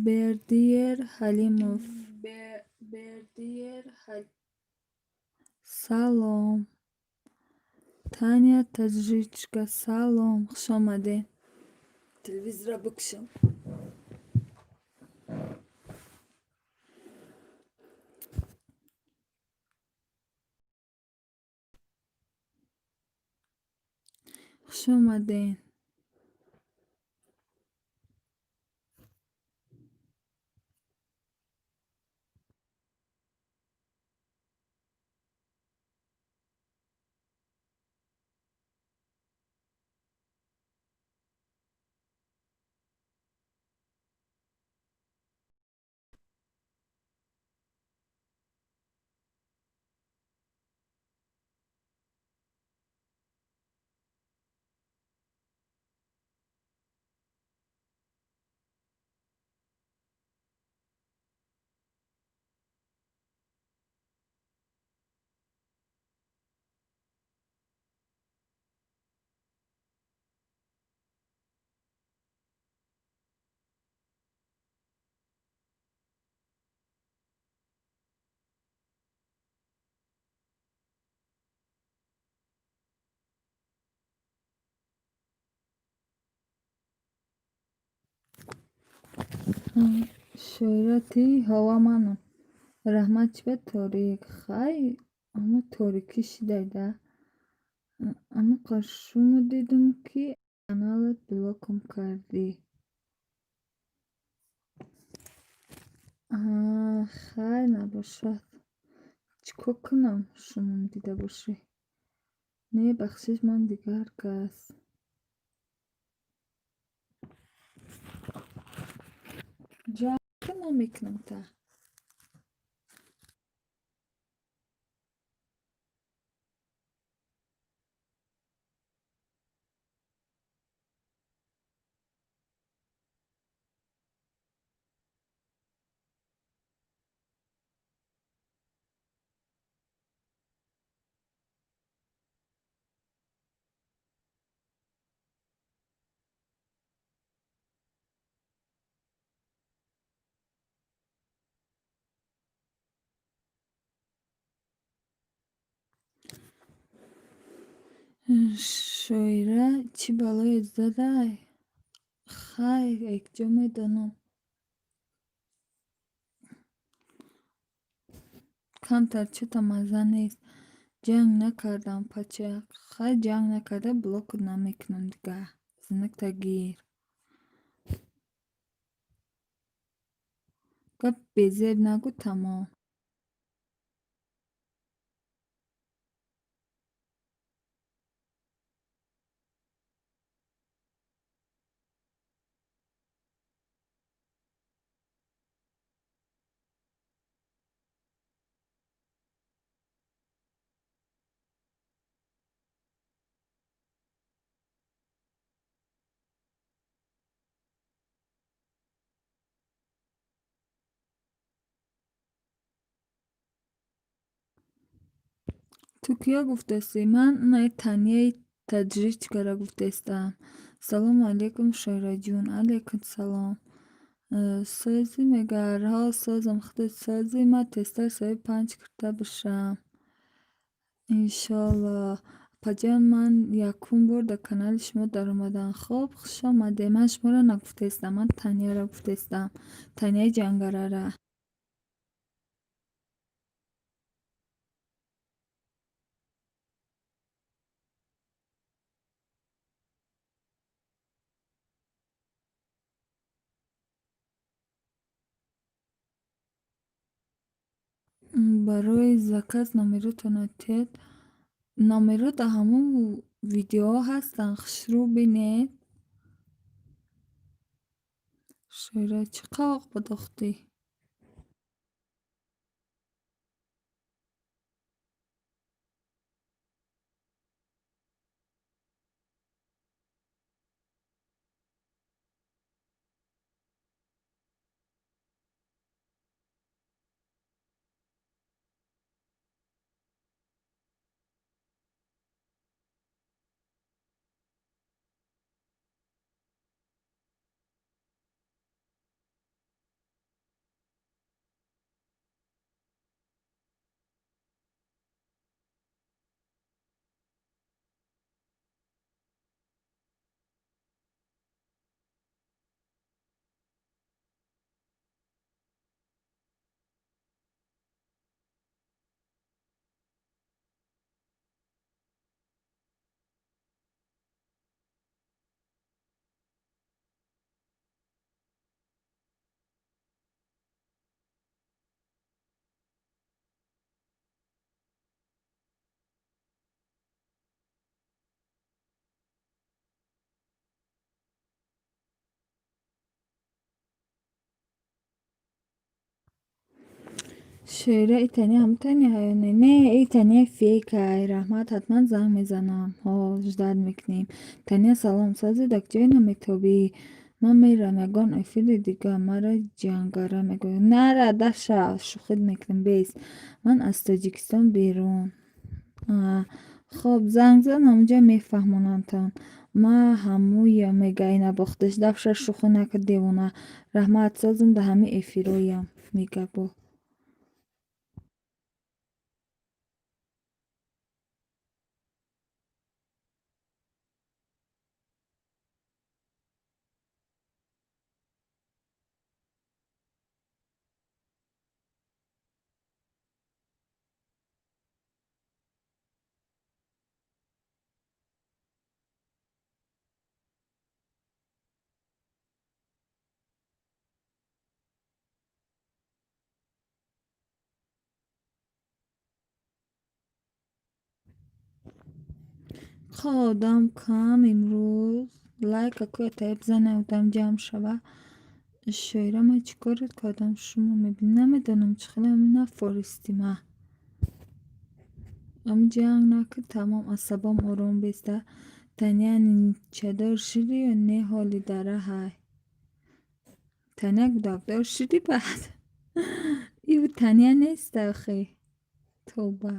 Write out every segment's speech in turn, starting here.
Бердиер Ҳалимов. Салом. Таня Таҷичка, салом, хуш омадед. Телевизорро бикушам. Хуш омадед. Шоира ти ҳова манам. Раҳмат, чӣ ба торик? Хай, ама торикӣ шидай да. Ама шуму дидум, ки каналат блокам кардӣ. Хай, набошад. Чӣ кор кунам, шумом дида бошӣ? Не, бахшиш, ман дигар кас. Ҷанг намекунам та. Шоира, чӣ балое задай? Хай, якҷо медонам. Камтар чӯта мазза нест. Ҷанг накардам, пача. Хай, ҷанг накарда блокат намекунам дига. Зинакта гир. Гап безеб нагӯ, тамом. Ту кия гуфтастӣ? Ман наи Таняи Таҷичкара гуфтаистам. Салому алейкум, Шоираҷун. Алейкум салом. Созӣ мегар? Ҳо, созам, худат созӣ. Ман тезтар соҳиби панҷ кирта бишам. Иншоаллоҳ. Апаҷон, ман якум бор дар канали шумо даромадам. Хоб, хуш омадед. Ман шуморо нагуфтаистам, ман Таняро гуфтаистам. Таняи Ҷангарара. Барои заказ номеротонро тед. Номеро дар ҳамон видеоҳо ҳастанд, хушрӯ бинед. Шоира, чӣ қавоқ падохтӣ? Шоира, и Таня ҳамун Таня ё не? Не, и Таняи фейкай. Раҳмат, ҳатман занг мезанам. Ҳо, ждать мекунем. Таня, салом, сази дар куҷое наметобӣ? Ман мерам ягон эфири дига, мара ҷангара мегӯяд. Нара, даша, шӯхит мекунем, бес. Ман аз Тоҷикистон берун. Хоб, занг зан, ҳамунҷа мефаҳмонамтон. Ма ҳамуя мега ина бохташ. Дафша, шӯхӣ накард, девона. Раҳмат, созм да ҳамин эфироям мега бо. Хо, одам кам имрӯз. Лайка кӯя таи бизане, одам ҷамъ шава. Шоира, ман чӣ корет кардам, шумо мебинӣ? Намедонам, чӣ хеле нафористӣ ма. Ам ҷанг накард, тамом, асабом ором беста. Таня, ничадор шидӣ ё не, ҳоли дараҳай? Таня гудакдор шидӣ баъд? Ив Таня нест охи. Тобба.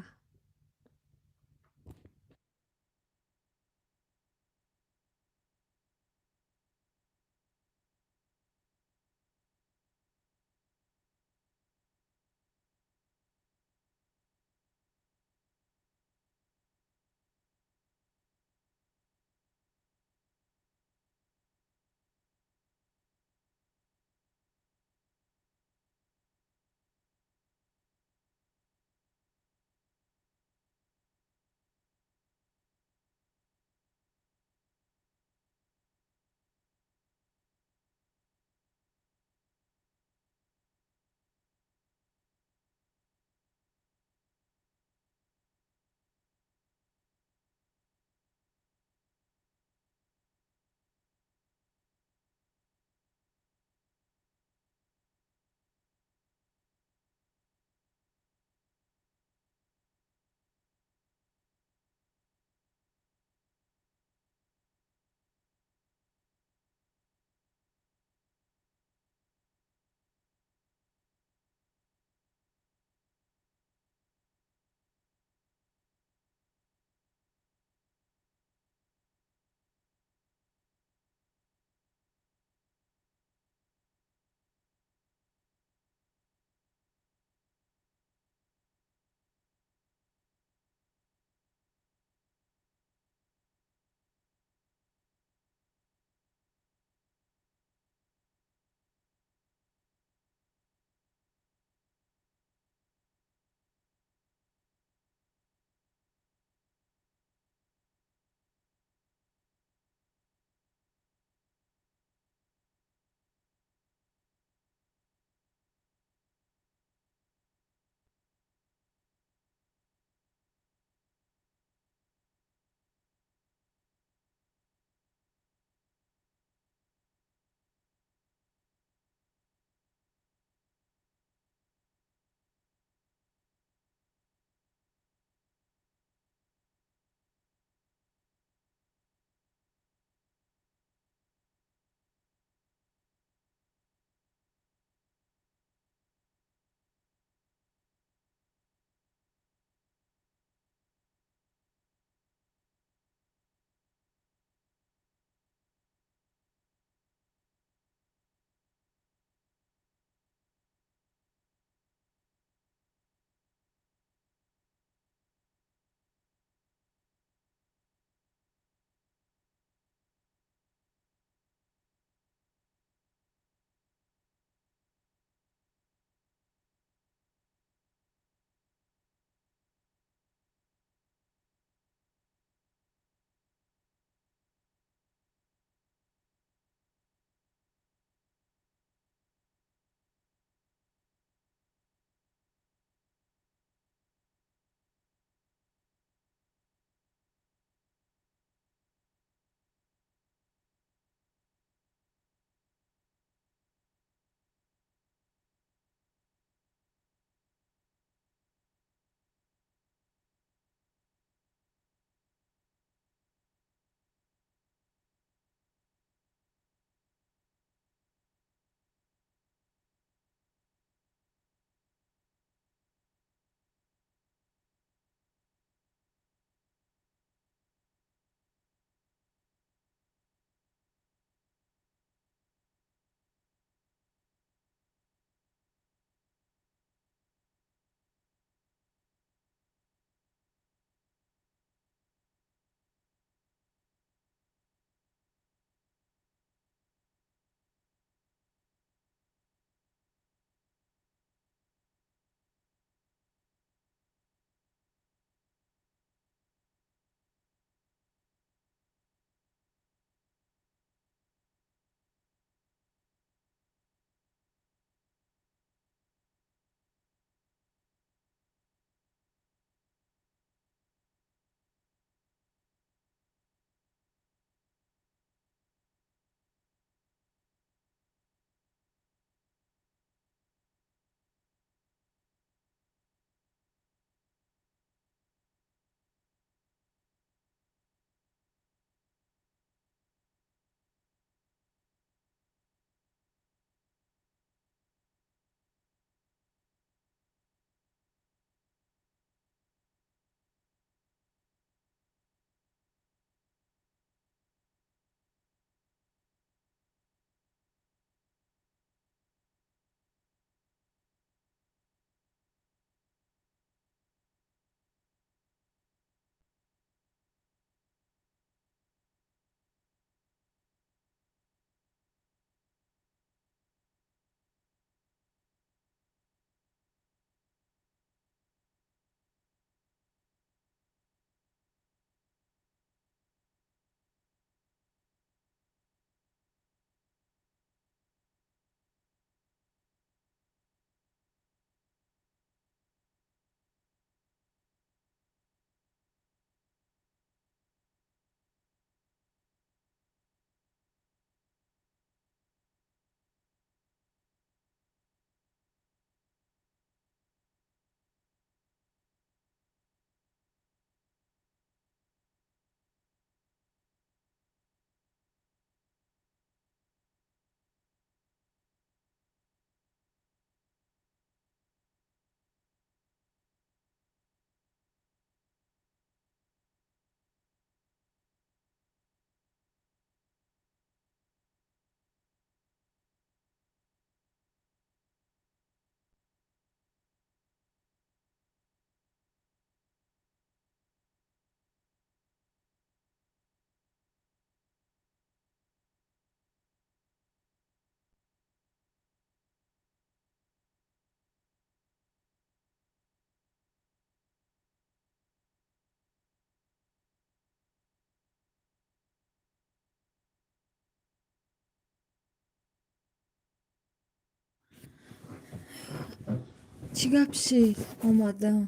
Чӣ гап шид? Омадам.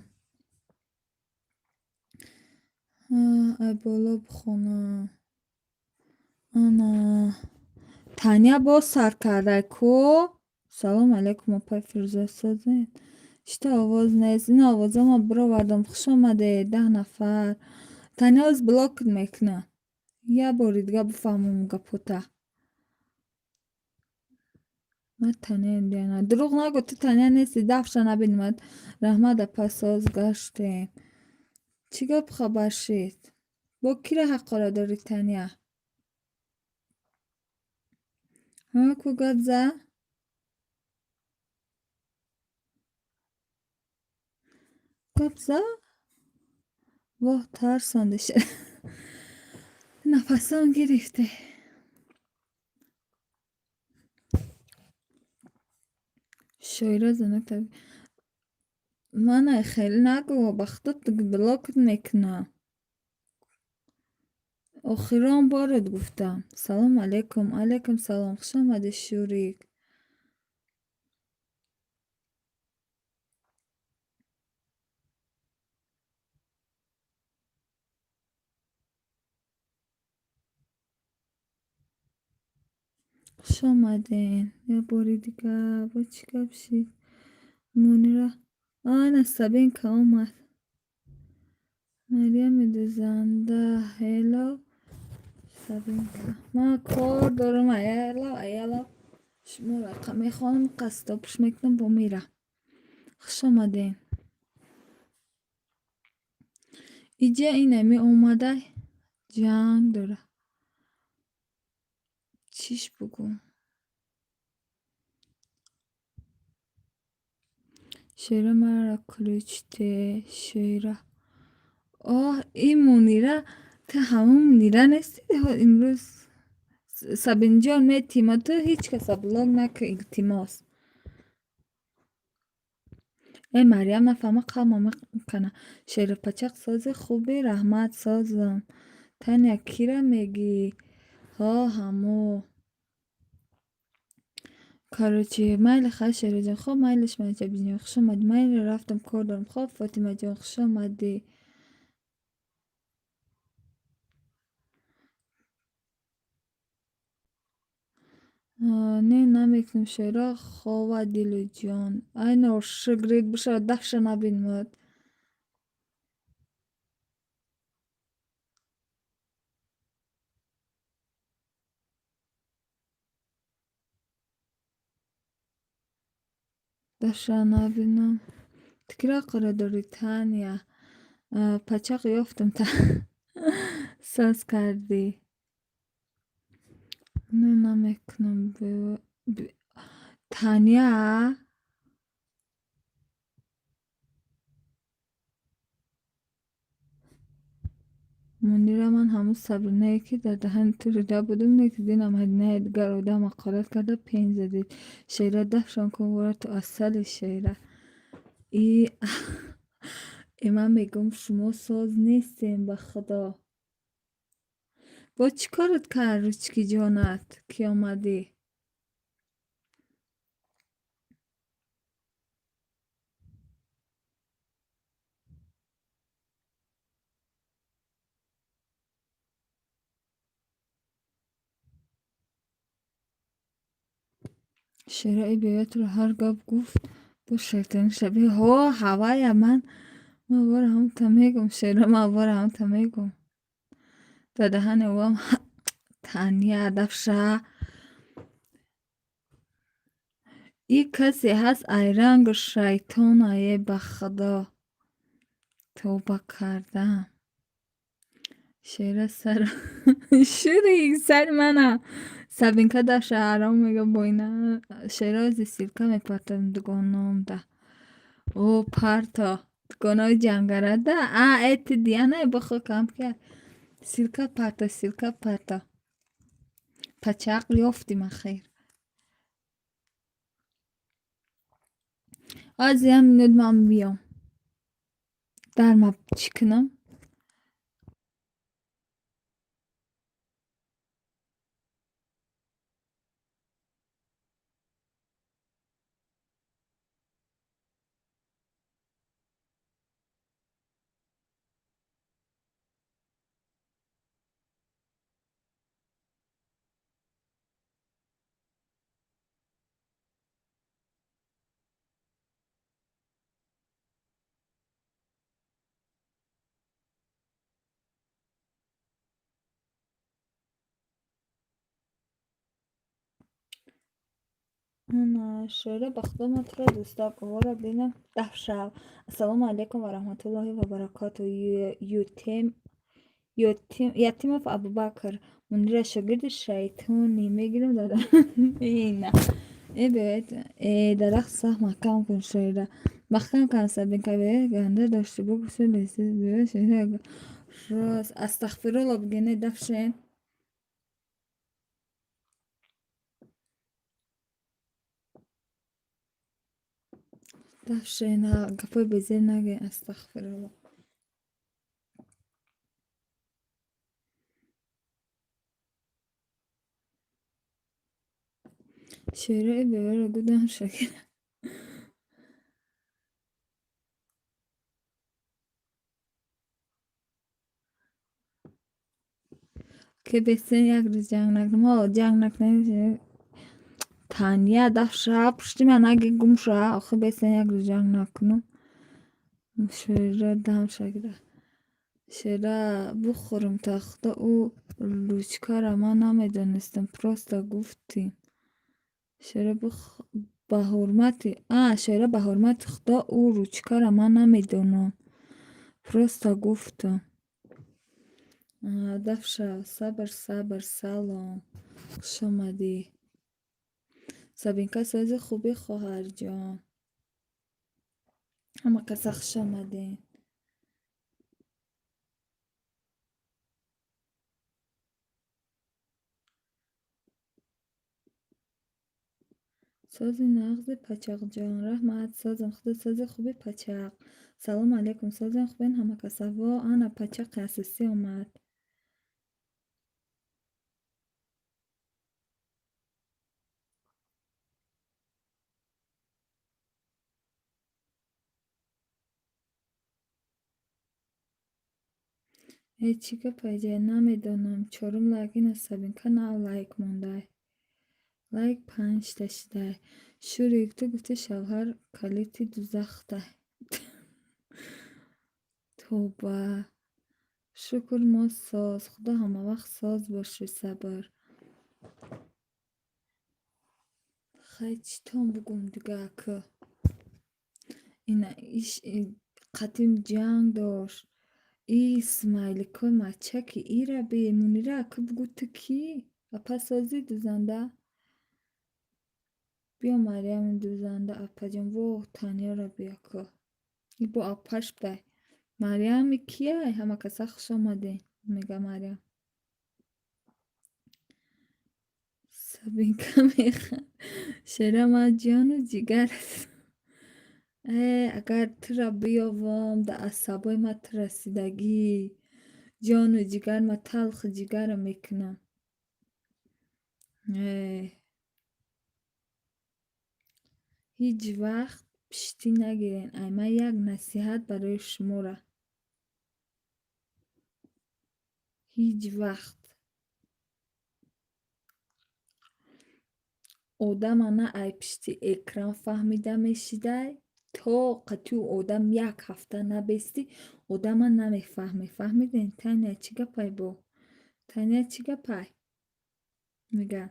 Ай боло бихонам. Ана. Таня боз сар кардай ку? Салом алейкум, апай Фирӯза, созед? Чита овоз нест? Ин овоза ман бировардам. Хуш омадед, 10 нафар. Таня оз блокт мекунам. Як бори дига бифаҳмам гапота. Ман Таняем Диана. Дурӯғ нагӯ, ту Таня нести, дафша набинимад. Раҳмат, апа, соз гаштем. Чӣ гап хабар шид? Бо кира ҳақорат дорӣ, Таня? Ҳа, ку гап за? Гап за? Воҳ, тарсондиш. Нафасам гирифте. Шоира занак мана хеле нагӯ, ба худо блокт мекунам. Охирон борат гуфтам. Салом алейкум. Алейкум салом. Хуш омадӣ, Шурик. Хуш омаден. Як бори дига бо чӣ гап шид? Мунира. Ана Сабинка омад. Марьями дузанда. Ҳелло. Сабинка. Ман кор дорам, аяло, аяло. Шуморо мехонам, қастопш мекунам, бо мера. Хуш омаден. Иҷа инами омадай ҷанг дора. Чиш бугӯм? Шоира маро ключте, Шоира. Оҳ, ин Мунира, ту ҳамон Мунира нестӣ имрӯз? Сабинҷон метима, ту ҳеҷ каса блог накун, илтимос. Э, Марьям нафаҳма қалбам мекана. Шерипачақ сози хуби, раҳмат, созам. Таня кира мегӣ? Ҳо, ҳамо. Короче, майли хай, Шераҷон. Хоб, майлиш, Маҷабиҷон, хуш омадӣ. Майли, рафтам, кор дорам. Хоб, Фотимаҷон, хуш омадӣ. Не, намекунем, Шоира хова дилу ҷон. Ай ношукрит бишавад, дафша набинмад. Дафша набинам. Ту кира ҳақорат дорӣ, Таня? Пачақ ёфтам та. Соз кардӣ. Не, намекунам. Таня? Мунира, ман ҳамун Сабринае ки дар даҳани ту рида будум, не ки динам ҳадинаи дигар одам ҳақорат карда пен задед. Шоира дафшон кун, вора ту асали Шоира. И ман мегӯм шумо соз нестем, ба худо. Бо чӣ корат кард ручки ҷонат, ки омадӣ? Шоира и беятро ҳар гап гуфт, бо шайтони шабеҳ. Ҳо, ҳавая ман. Ман бора ҳамта мегӯм, Шоира, ман бора ҳамта мегӯм. Дар даҳани ӯам Таня дафша. И касе ҳаст айрангу шайтонае, ба худо. Тавба кардам. Шоира сар шурик сари мана. Сабинка дафша ҳаром мега бо ина. Шоира ози ссылка мепартам дугоноамда. О, парто. Дугонои ҷангарада. А, э ту Диана бихо кам ки. Ссылка парто, ссылка парто. Пачақ ёфтим ахир. Ози як минут ман биём. Дарма чӣ кунам? Ана Шоира, ба худо ман туро дӯстак овора бинам даҳшав. Ассалому алайкум ва раҳматуллоҳи ва баракату. Ятимов Абубакр. Мунира, шогирди шайтонӣ мегирам дада. Ина. Э беоед, э дарахт сахт маҳкам кун, Шоира. Маҳкам кан, Сабинка, беоед ганда дошти бигӯ. Шоира рост астағфирулло бигӯ, дафшен. Дафшен, гапҳои безеб нагӯед, астағфирулло. Шоира, э беваро гудам шогирд. Ки бесен як рӯз ҷанг накунем. Ҳо, ҷанг накунем. Таня, дафша, пушти ман наги, гум ша. Охи бесен як рӯз ҷанг накунам. Шоира дам шагира. Шоира, бухӯрам та худо, ӯ ручкара ман намедонистам, просто гуфтим. Шоира ба ҳурмати а Шоира, ба ҳурмати худо, ӯ ручкара ман намедонам. Просто гуфтам. Дафша, сабр, сабр, салом. Хуш омадӣ. Сабинка, сози хубӣ, хоҳарҷон. Ҳама каса хуш омадед. Сози нағзи, Пачақҷон. Раҳмат, созам. Худо сози хуби, Пачақ. Салому алайкум, созем, хубен ҳама каса. Во, ана Пачақи асосӣ омад. Э, чӣ гапай ҷай, намедонам. Чорум лайк ина Сабинка нав лайк мондай. Лайк панҷта шудай. Шурик, ту гуфти шавҳар калити дузахтай. Тоба. Шукр, мо соз. Худо ҳамавақт соз бошӣ, сабр. Хай, чӣ тон бугум дига акы. Ина иш қатим ҷанг дошт. И смайликҳои мачаки ира бе Мунира, акы бугӯ, ту кӣ? Апа, созӣ, дузанда? Биё, Марьями дузанда, апаҷон. Во, Таняро биё ку. И бо апаш будай. Марьями кияй? Ҳама каса хуш омадед, мега Марьям. Сабинка механд. Шера, ман ҷону ҷигарат. Э, агар тура биёвам, да асабои ма ту расидагӣ. Ҷону ҷигар ма талху ҷигарам мекунам. Э. Ҳеҷ вақт пиштӣ нагирен. Ай ман як насиҳат барои шумора. Ҳеҷ вақт одама на ай пишти экран фаҳмида мешидай, то қатъи одам як ҳафта набестӣ, одама намефаҳмӣ. Фаҳмидем? Таня, чӣ гапай бо? Таня, чӣ гапай? Мега.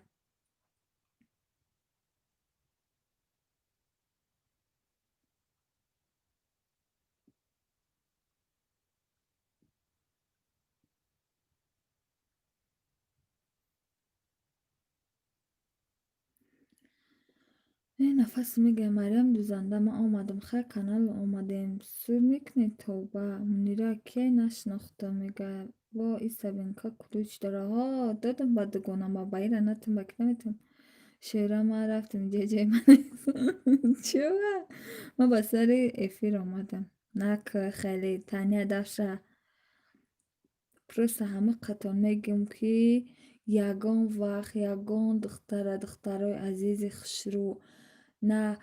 Э, нафас мегӯяд Марьям дузанда, ман омадам. Хай, канал омадем. Сур мекунед, тавба. Мунира кияй, нашинохтам, мегӯяд. Во, и Сабинка ключ дора. Ҳо, додам ба дугонам, ба ира натум, ба ки наметавонам. Шера, ман рафтам, инҷа ҷои ман нест. Чӯа? Ман ба сари эфир омадам. Нака хеле Таня, дафша. Просто ҳама қатон мегӯм, ки ягон вақт ягон духтара, духтарои азизи хушрӯ, на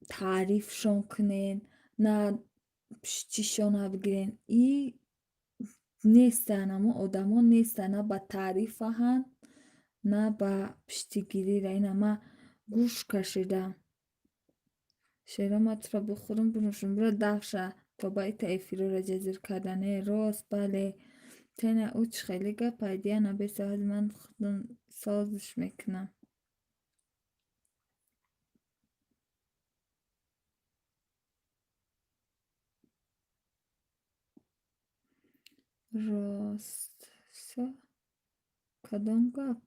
таърифшон кунен, на пиштишона бигирен. И нестанд, ҳамон одамо нестанд, на ба таърифаҳанд, на ба пиштигирира. Ина ман гӯш кашидам. Шера, ман туро бихӯрам, бинӯшам. Биро дафша, то ба ита эфирора ҷазир кардан. Э, рост, бале. Таня, ӯ чӣ хеле гапай, Диана, бесаҳози ман худам созиш мекунам. Рост. Всё. Кадом гап?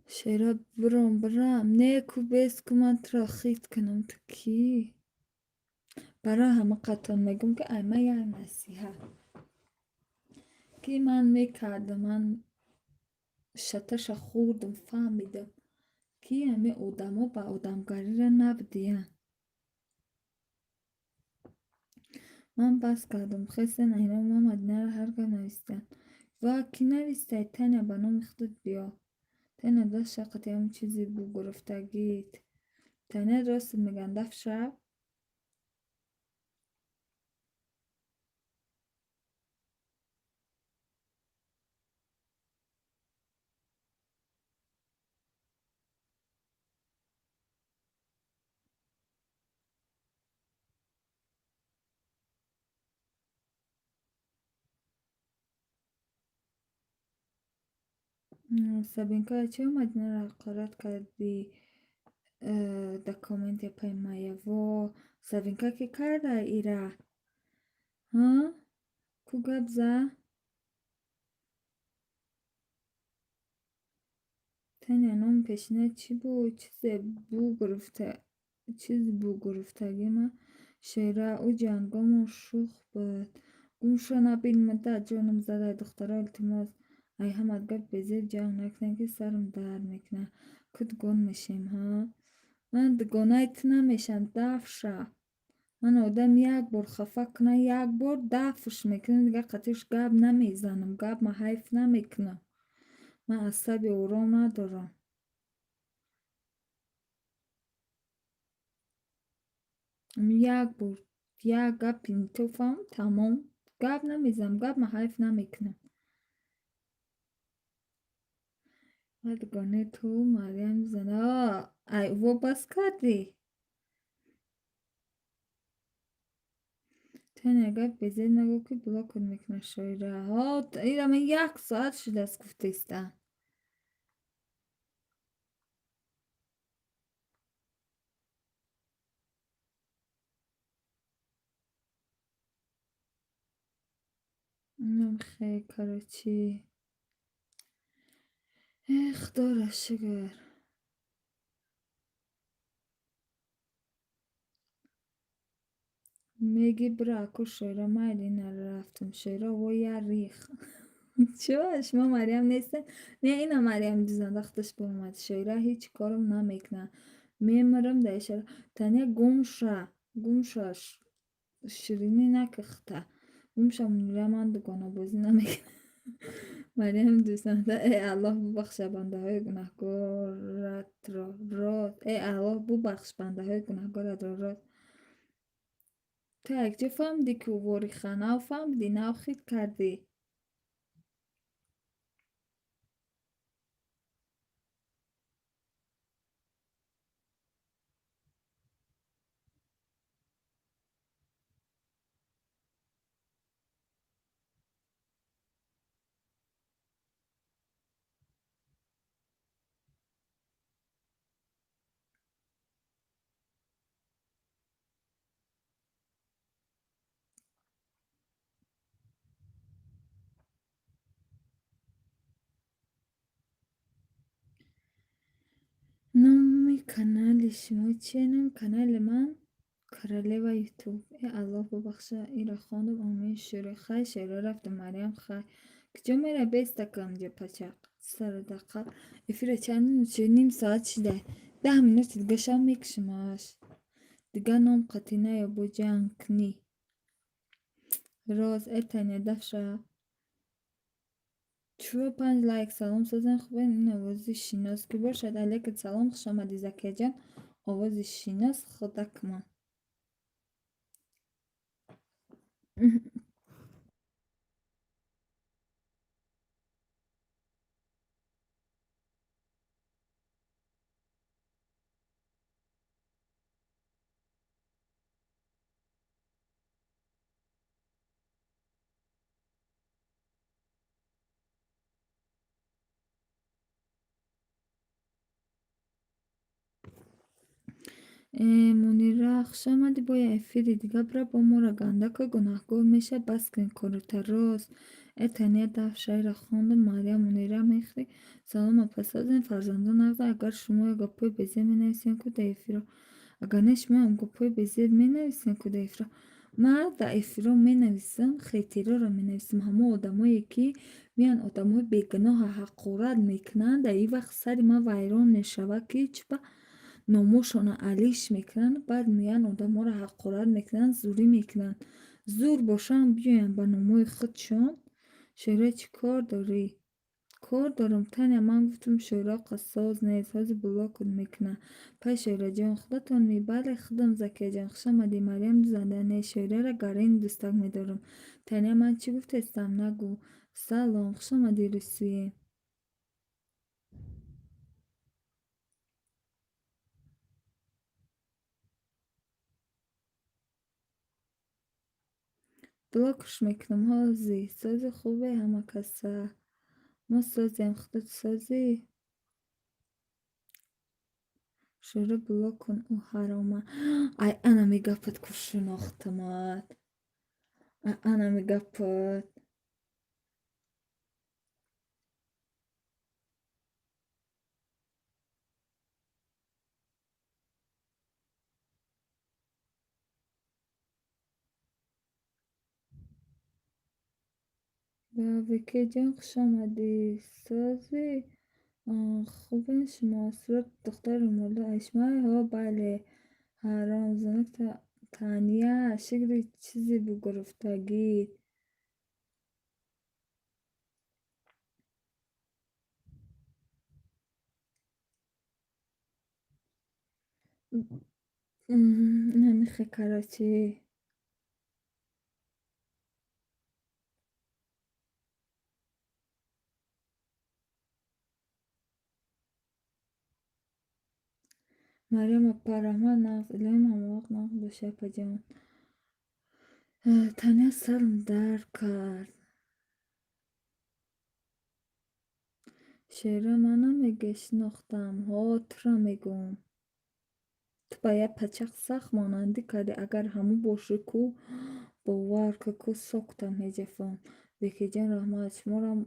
Шера, биром, бирам. Не ку, бес ку, ман туро хит кунам. Ту кӣ? Барои ҳама қатон мегӯм, ки ай ман як насиҳат. Ки ман мекардам, ман шаташа хӯрдум, фаҳмидам, ки ҳамин одамо ба одамгариро набудиянд. Ман бас кардам. Хестен, айно ман Мадинаро ҳар гап навистанд. Ва кӣ навистай? Таня, ба номи худат биё. Таня, даст шақати ҳамон чизи бугуруфтагит. Таня, рост мегӯянд, дафша. Сабинка, чаро Мадинаро ҳақорат кардӣ дар комменти апаи Майя? Во, Сабинка, ки карда ира? Ҳа? Ку гап за? Таня, номи пешина чӣ буд? Чизе бу гирифта, чизи бу гирифтагима. Шера, ӯ ҷангомон шух буд. Гумша набин, муддат ҷонам задай. Духтаро, илтимос, ай ҳамат гап безеб ҷанг накунед, ки сарам дард мекунад. Ку дугон мешем, ҳа? Ман дугонаи ту намешам, дафша. Ман одам як бор хафа кунад, як бор дафш мекунам, дигар қатиш гап намезанам, гап ма ҳайф намекунам. Ман асаби ором надорам. Як бор як гапи то фаҳм, тамом. Гап намезанам, гап ма ҳайф намекунам. Ва дугонаи ту Марьям зана. Ай, во, бас кардӣ? Таня, гап безеб нагӯ, ки блокат мекунад шоира. Ҳо, ира ман як соат шудааст гуфтаистам. Инам хе, короче. Э, худоро шукр. Меги бира аку шоира, майли, ина рафтум. Шоира, во, я рих. Чё, шумо Марьям нестед? Не, ина Марьям дузанда худаш биомад. Шоира ҳеҷ корам намекунад. Мемирам дар шоира. Таня, гумша, гумша, ширинӣ накихта. Гумша, Мунира, ман дугонабозӣ намекунам. Марьям дӯстанда, э Аллоҳ, бубахша бандаҳои гунаҳкоратро, рост. Э Аллоҳ, бубахш бандаҳои гунаҳкоратро, рост. Ту якҷо фаҳмидӣ, ки вориха нав фаҳмидӣ, нав хит кардӣ. Номи канали шумо чие? Номи канали ман Королева Ютуб. Э Аллоҳ, бубахша, ира хондум, омин, шӯре. Хай, шеро, рафтум, Марьям, хай. Куҷо мера, бестакам ҷо пачақ. Сара дақиқа. Эфира чанд минут шуд? Ним соат шуда. 10 минути дига шав мекушамаш. Дига ном қатӣ наё, бо ҷанг кунӣ. Роз, э Таня, дафша. Чӯ панҷ лайк. Салом, созен, хубен? Ин овози шинос ки бошад? Алейкум салом, хуш омадӣ, Закияҷон. Овози шинос худакмон. Мунира, хушомадӣ, бо як эфири дига бира, бо моро ганда кӯ, гунаҳгор меша, бас кун кората, рост. Э, Таня, даф шайра хондум. Марьям, Мунира, мехӯрӣ? Салом, апа, созем, фарзандон нағза. Агар шумо гапҳои безеб менависем ку дар эфиро, агар не, шумоам гапҳои безеб менависем ку дар эфиро. Ман дар эфиро менависам, хейтероро менависам, ҳамон одамое ки меян, одамои бегуноҳа ҳақорат мекунанд. Дар ин вақт сари ман вайрон мешавад, ки чӣ номошонро алиш мекунанд, баъд меян, одаморо ҳақорат мекунанд, зӯрӣ мекунанд. Зур бошанд, биёянд ба номои худшон. Шоира, чӣ кор дорӣ? Кор дорам, Таня. Ман гуфтам, Шоира соз нест, ҳозир блокат мекунад. Пай, Шоираҷон, худатон ми? Бале, худам. Закияҷон, хушомадӣ. Марьям дузанда не, Шоираро гарини дӯстак медорам. Таня, ман чӣ гуфтаистам, нагӯ. Салом, хушомадӣ, Русуе. Блокш мекунам ҳозир. Сози хубе ҳама каса. Мо созем, худат созӣ? Шоира, блок кун ӯ ҳарома. Ай, анами гапат ку шинохтамат. Ай, анами гапат. Векеҷон, хушомадӣ. Созӣ, хубен шумо? Сурати духтари румолӣ Айшмай? Ҳо, бале. Ҳаром занак Таня, шукри, чизе бугирифтагит. Намихе, короче. Марьям апа, раҳмат, нағз, илоҳим ҳамавақт нағз бошӣ, апаҷон. Таня сарм дард кард. Шоира, ман намегӯ, шинохтам. Ҳо, туро мегӯм. Ту ба як пачақ сахт монандӣ кардӣ. Агар ҳамун бошӣ ку, бовар кун ку, соктам меҷафам. Бекиҷон, раҳмат, шуморам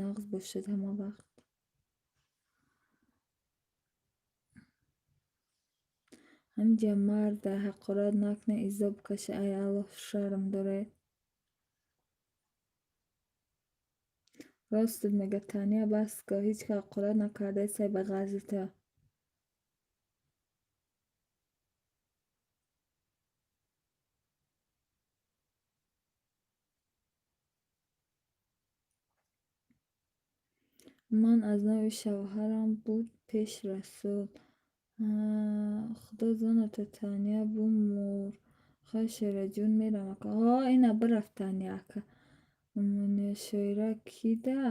нағз бошед ҳамавақт. Ҳаминҷа марда ҳақорат накунед, иззо бикашед. Ай Аллоҳ, шарм доред. Ростат мега, Таня, бас кун, ҳеҷ кас ҳақорат накардаистай ба ғарзи ту. Ман аз нави шавҳарам буд пеш Расул. Худо заната, Таня, бумур. Хай, Шоираҷон, мерам ака. Ҳо, ина бирафт Таня ака. Шоира ки да?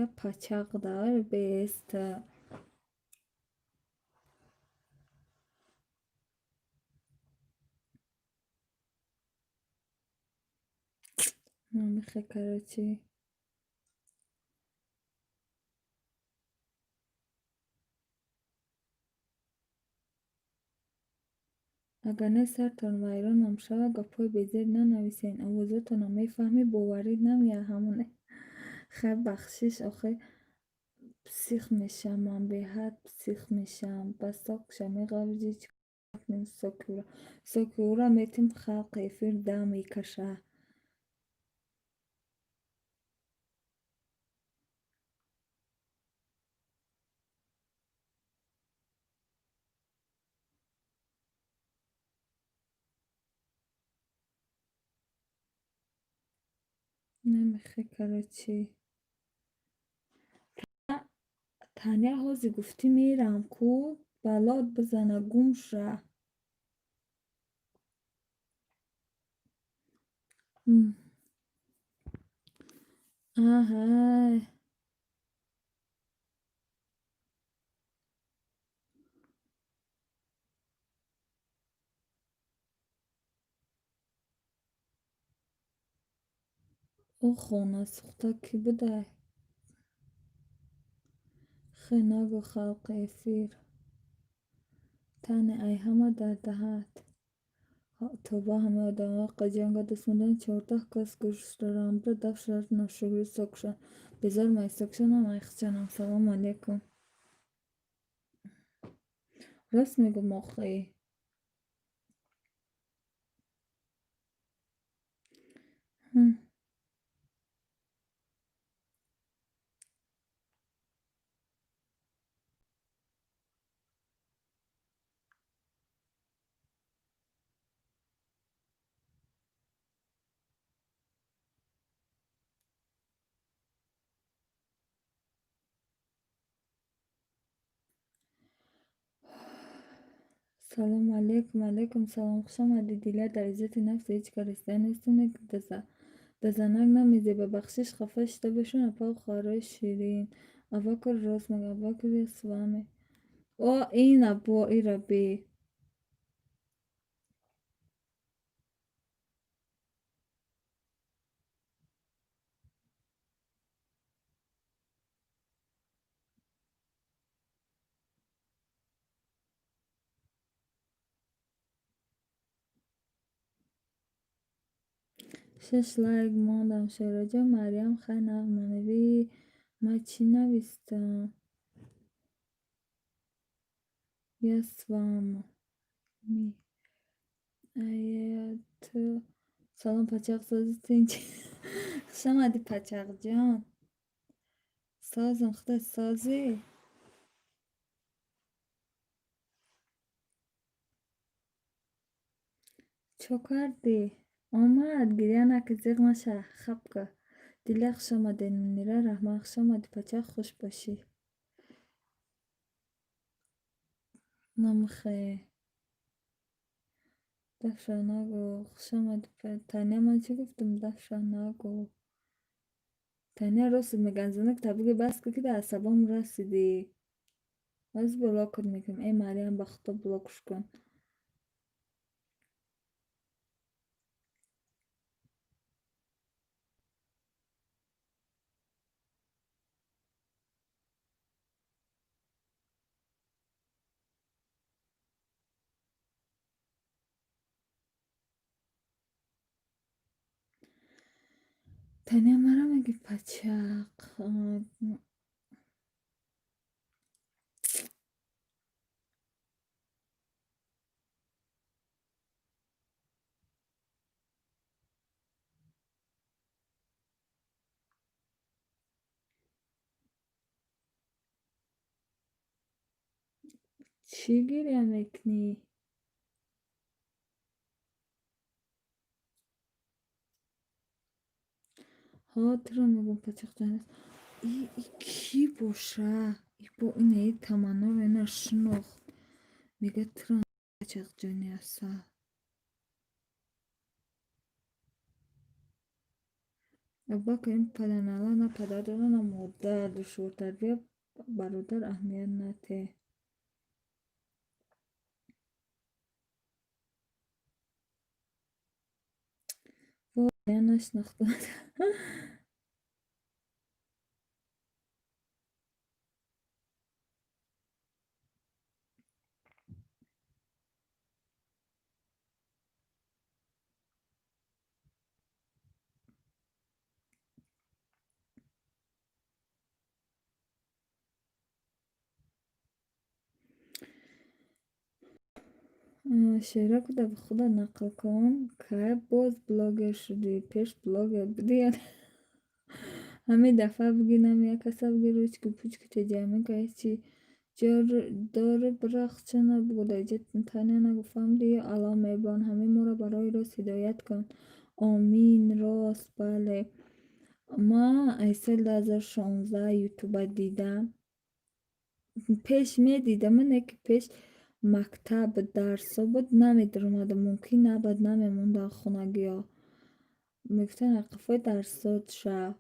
Я пачақ да, беста. Намихе, короче. Агар не, сартон вайронам шавад, гапҳои безеб нанависен. Овозотонро мефаҳмӣ, боварӣ намеяд ҳамоне. Хай, бахшиш, охир псих мешавам, ман беҳад псих мешавам. Ба сокша меғавҷӣ, чӣ кунем соки ӯро? Соки ӯро метим, халқи эфир дам мекаша. Намехе, короче. Таня, ҳозир гуфтӣ мерам ку, балот бизана, гум ша. Аҳай. Ӯ хонасӯхта кӣ будай? Хе, нагӯ, халқи эфир. Тане ай ҳама дар даҳат. Тоба, ҳамаи одамҳо ҷанга дӯст медоранд. 14 кас гӯш доранд. Бира дафшар ношукрӣ сокшон. Безор майсокшонам айхчанам. Салому алейкум. Рост мегӯм охӣ. Салому алейкум, алейкум салом. Хуш омадӣ, Дила. Дар иззати нафси ҳеҷ кас расида нестем, да занак намезеба. Бахшиш, хафа шуда бошон, апаву хоҳарои ширин. Абакр рост мега. Абакр, я с вами. О, ина бо ира бе. Шаш лайк мондам, Шероҷон. Марьям, хай нағманавӣ. Ман чӣ навистам? Я с вами. Салом, пачақ, сози тинч. Хуш омадӣ, пачақҷон. Созам, худо созӣ? Чо кардӣ? Омад, гиря накун, зиқ наша, хап ка. Дила, хуш омадед, Мунира, раҳмат, хуш омадӣ, пачақ, хуш бошӣ. Намхе. Дафша нагӯ, хуш омадӣ. Таня, ман чӣ гуфтам? Дафша нагӯ. Таня рост мегӯяд, занак та бугӯ бас кун, ки дар асабом расидӣ. Боз блокат мекунам. Э, Марьям, ба худо блокш кун. Таня мара меги пачақ. Чӣ гиря мекунӣ? Ҳо, туро мегӯм, пачақҷон. И кӣ боша? И бо инаи Таманноро ина шинохт. Мегӯяд туро пачақҷони асал. Абубакр, ин падарнала на падар дорад, на модар. Душвортарбия бародар аҳамият натеҳ. Во, нашинохтам. Шеъра куда ба худат нақл кун. Кай боз блогер шудӣ? Пеш блогер будӣ ё ҳамин дафъа бугӣ нами як каса бугӣ ручку пучку теҷамин ка ҳечи дорӣ бирахчана бугӯ дар иҷа Таня нагӯ, фаҳмидӣ ё Аллоҳ меҳрубон ҳамин моро ба роҳи рост ҳидоят кун. Омин, рост, бале. Ман аз соли 2016 ютуба дидам. Пеш медидам, не ки пеш мактаб дарсҳо буд, намедиромадам, мумкин набуд, намемондам хонагиҳо. Мегуфтанд ақифои дарсот шав.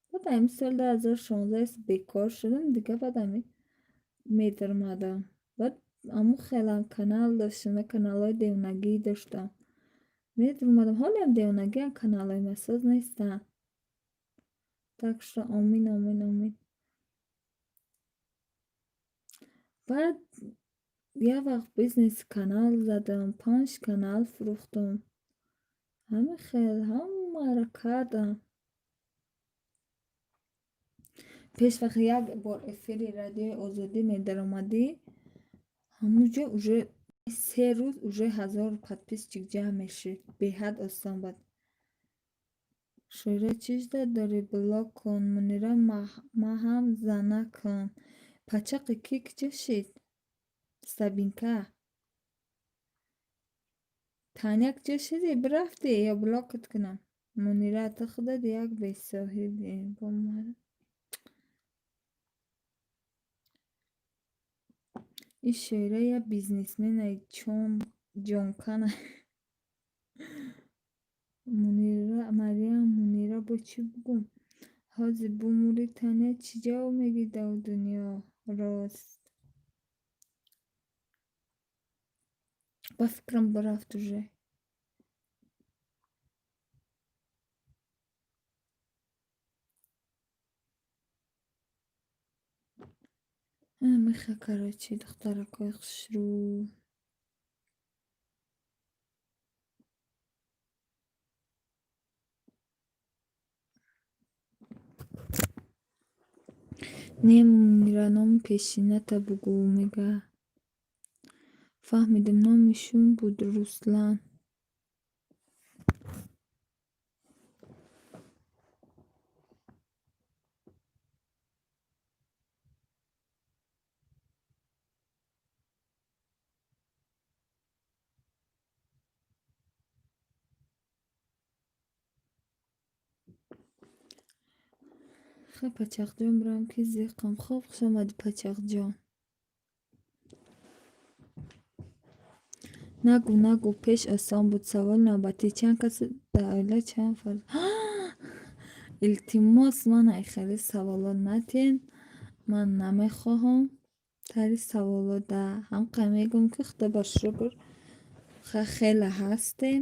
Баъд ҳамин соли 2016 бекор шудам, дига баъд ҳамин медиромадам. Баъд ҳамун хелам канал доштам, як каналҳои девонагӣ доштам. Медиромадам, ҳолиам девонагиам каналҳои ма соз нестанд. Так что омин, омин, омин. Баъд Як вақт бизнес канал задам, панҷ канал фурӯхтум. Ҳамин хел ҳамаро кардам. Пеш вақт як бор эфири Радиои Озодӣ медаромадӣ, ҳамун ҷо уже 3 рӯз уже 1000 подписчик ҷамъ мешуд. Беҳад осон буд. Шоира, чӣ жда дорӣ, блок кун. Мунира, маҳам занакам. Пачақи кӣ куҷо шид? Сабинка. Таня, куҷо шидӣ? Бирафтӣ ё блокат кунам? Мунира, ту худат як бесоҳибӣ. Ин Шоира як бизнесменаи ҷонкана. Мунира, Марьям, Мунира, бо чӣ бугум? Ҳозир бумурӣ, Таня, чӣ ҷавоб мегӣ дар дунё? Рост. Ба фикрам, бирафт уже. Миха, короче, духтаракои хушрӯ. Не, Мунира, номи пешината бугӯ, мега. Фаҳмидем, номи шум буд Руслан. Хай, Пачақҷон, бирам, ки зиқам. Хоб, хуш омадӣ, Пачақҷон. Нагӯ, нагӯ, пеш осон буд. Саволи навбатӣ: чанд кас дар оила, чанд фарзанд? Илтимос, мана хеле саволо натиҳен. Ман намехоҳам тари саволо да. Ҳамқа мегӯм, ки Худо ба шукр, хеле ҳастем.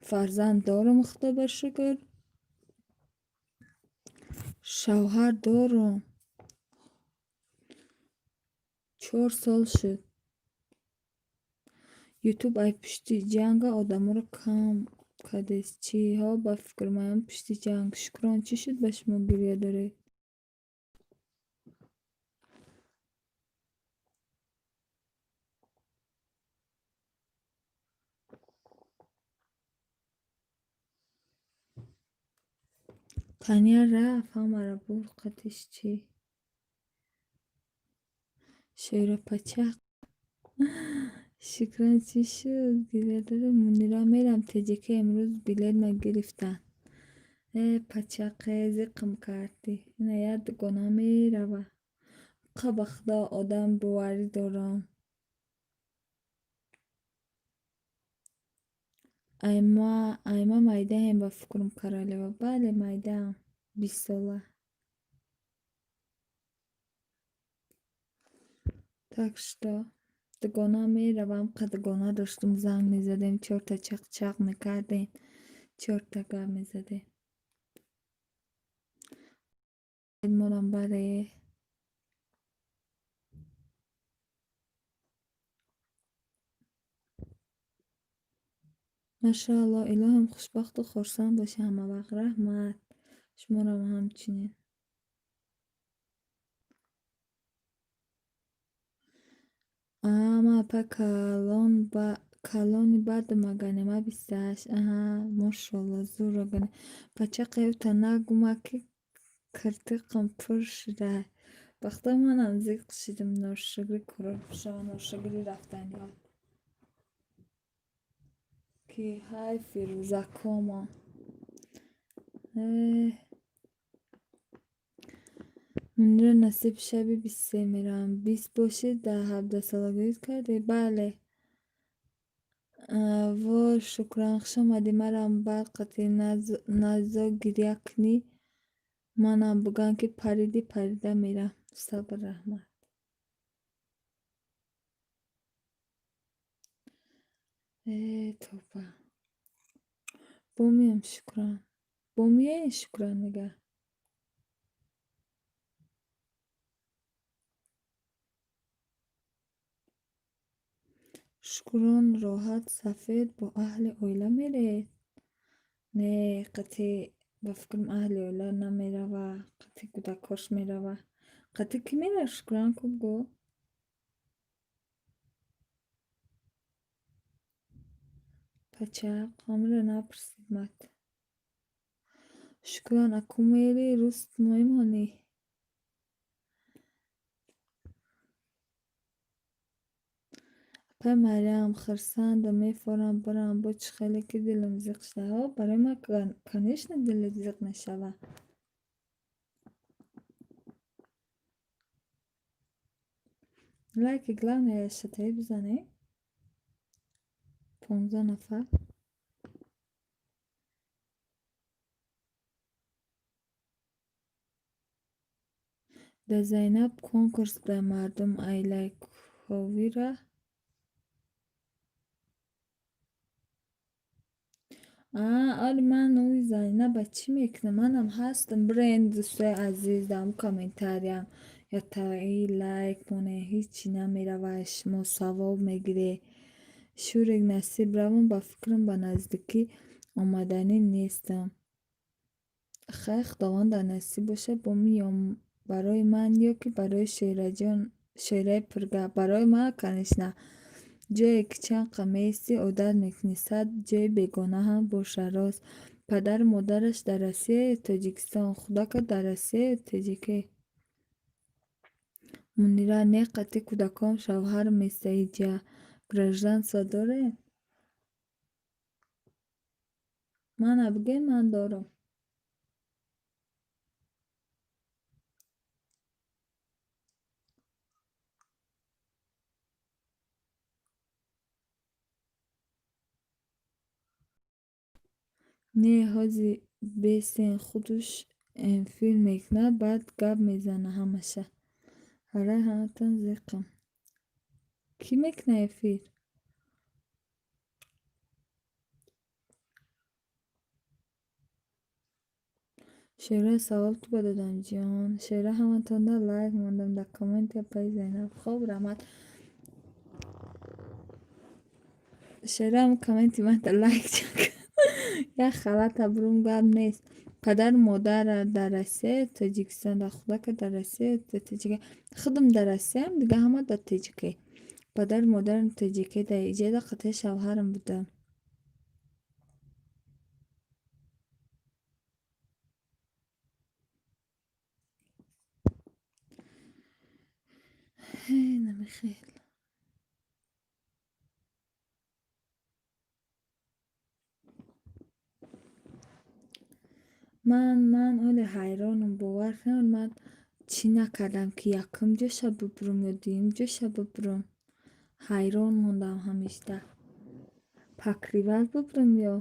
Фарзанд дорам, Худо ба шукр. Шавҳар дорам. 4 сол шуд. Ютуб ай пушти ҷанга одаморо кам кардест. Чиҳо ба фикр маям пушти ҷанг? Шукрон, чӣ шуд, ба шумо гиря доред? Таня рафт, ҳамаро бурд қатиш чӣ? Шоира Пачақ. Шукран, чӣ шуд? Гиря доред? Мунира, мерам ТҶК, имрӯз билет гирифтанд. Э, Пачақе, зиқм кардӣ. Ина як дугона мерава. Қа ба Худо одам боварӣ дорам. Айма майдаем, ба фикрам, Королева. Бале, майдаам. 20сола. Так что дугона меравам. Қа дугона доштум, занг мезадем, чорта чақ-чақ мекардем, чорта гап мезадем. Монам, бале. Машаалло, илоҳам, хушбахту хурсанд бошӣ ҳамавақт. Раҳмат. Шуморам ҳамчунин. Аа, ман апа калони бадам агане, ма 28. Аҳа, мошолло, зур агане. Пачақе, ута нагума, ки киртиқам пур шуда. Бахта манам зиқ шидам, ношукрӣ шава, ношукрӣ рафтаниҳо. Ки ҳай Фирӯзакомон. Э. Мунира, насиб, шаби 23 меравам. 20 бошӣ, дар ҳабдаҳсолагиит кардӣ? Бале. Вой, Шукран, хуш омадӣ. Марам бад қатӣ назо гиря кунӣ, манам буган, ки паридӣ, парида мерам. Сабр, раҳмат. Э, тоба. Бо меям, Шукран. Бо меяи, Шукран, мега. Шукрон роҳат сафед бо аҳли оила меред? Не, қатъи ба фикрам аҳли оила намерава, қатъи кӯдакош мерава. Қатъи кӣ мерава, Шукрон ку бигӯ? Пачақ, ҳамира напурсидмат. Шукрон, аку мери рӯст мемонӣ? Апай Марьям, хурсандам, мефорам бирам, бо чӣ хеле ки дилам зиқ шуда. Ҳо, барои ман конечно дилат зиқ мешава. Лайки главное шатаи бизанед. 15 нафар. Да Зайнаб конкурс дар мардум ай лайкҳовира. Оли ман ӯи Зайнаба чӣ мекунам? Манам ҳастам бренд, дӯстои азиз, дар ҳамун комментариям. Я таи лайк монед, ҳечи намерава, шумо савоб мегиред. Шурик насиб равон ба фикрам ба наздикӣ омаданӣ нестам. Хай, Худованд дар насиб бошад, бо меом барои ман ё ки барои Шераҷон, Шераи пургап. Барои ман, конечно. Ҷое ки чанд қа меистӣ, одат мекунӣ, сад ҷои бегона ҳам боша, рост. Падару модараш дар Россия ё Тоҷикистон? Худака дар Россия ё Тоҷике? Мунира, не, қатъи кӯдакон шавҳарам места иҷа. Гражданство дорем? Мана бигӯед, ман дорам. Не, ҳози бесен худуш эмфил мекунад, баъд гап мезана ҳамаша. Барои ҳаматон зиқам. Кӣ мекунад эфир? Шера, савол ту ба додам ҷон. Шера, ҳаматонда лайк мондам дар комменти апаи Зайнаб. Хоб, раҳмат. Шера, ҳам комменти ман да лайк чак. Як халата бурум гап нест. Падару модар дар Россия ё Тоҷикистон? Дар худака дар Россия ё Тоҷика? Худам дар Россиям, дига ҳама дар Тоҷике. Падару модарам тоҷике, дар иҷода қатъи шавҳарам будам. Намихел. Ман ҳоле ҳайронам, бовар кунед, ман чӣ накардам, ки якум ҷоша бубурам ё дуюм ҷоша бубурам. Ҳайрон мондам ҳамешта. Покрывал бубурам ё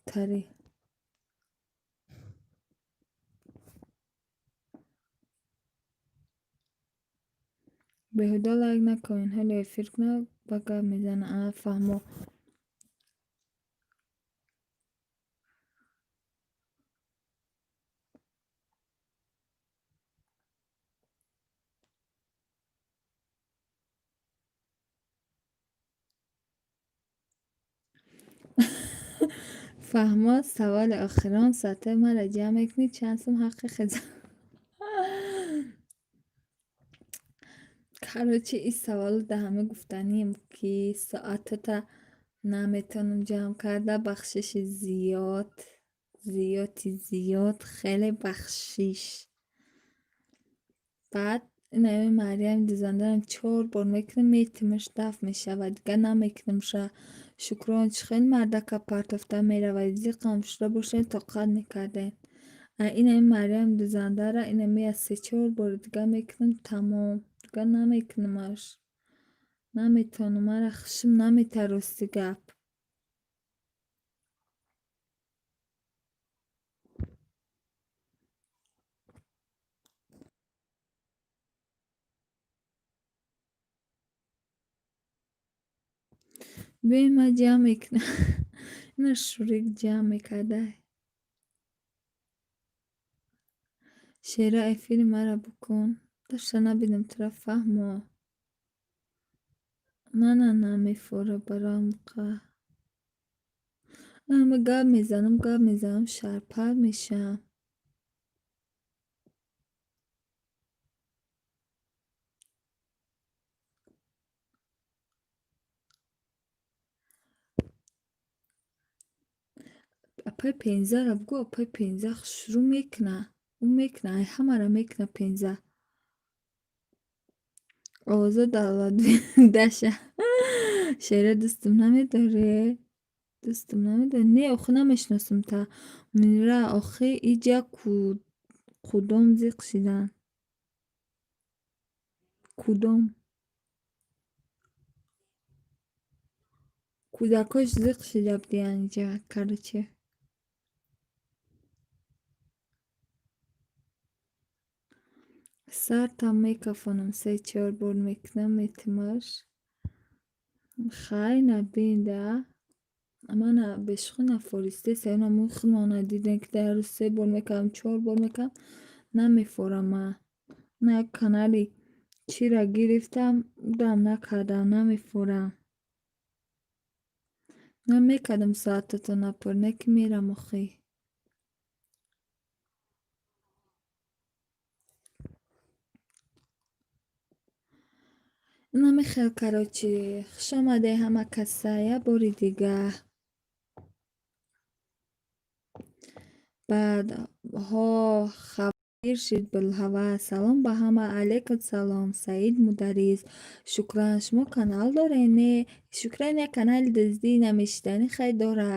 тари. Беҳуда лайк накунед, ҳоле эфир кунад, ба гап мезанад. А, фаҳмо. Фаҳмо, саволи охирон: соатҳои маро ҷамъ мекунӣ, чанд сум ҳаққи хизмат? Короче, ин саволо да ҳама гуфтанием, ки соатота наметавонам ҷамъ карда, бахшиши зиёд, зиёди зиёд, хеле бахшиш. Баъд инаи Марьями дузандарам чор бор мекунам, метимаш дафт мешавад, дига намекунамша. Шукрон, чӣ хел мардака партофта меравад, зиқам шуда бошед, тоқат мекардем. А инаи Марьями дузандара инами аз се-чор бори дига мекунам, тамом. Дига намекунамаш. Наметавонам, мара хушим наметад, рости гап. Биёед, ман ҷамъ мекунам. Ина Шурик ҷамъ мекардай. Шера, эфири маро букун. Дашта набинам тура, фаҳмо. Мана намефора барои қа. Ама гап мезанам, гап мезанам, шарпар мешавам. Апаи пензаро бигӯ, апаи пенза хушрӯ мекуна. Ӯ мекуна, ай ҳамаро мекуна пенза. Овоза давлатдаша. Шера дӯстум намедоре? Дӯстум намедоре? Не, охи намешиносам та. Мунира, охи иҷа кудом зиқ шидан? Кудом? Кӯдакош зиқ шида будиян иҷа, короче. Сартам мекафонам, се-чор бор мекунам, метимаш. Хай набинда. Мана бешухӣ нафористеса, ина мӯи худмона дидем, ки дар рӯз се бор мекардам, чор бор мекардам, намефорам ман. На як канали чира гирифтам, удам накардам, намефорам. Ман мекардам соататон пур, не ки мерам охи. Ина мехел, короче, хуш омадед ҳама каса як бори дига. Баъд ҳо хабир шид булҳавас. Салом ба ҳама. Алайкум салом. Саид Мударрис. Шукран, шумо канал доред? Не. Шукран як канали дуздӣ намешиданӣ хай дора.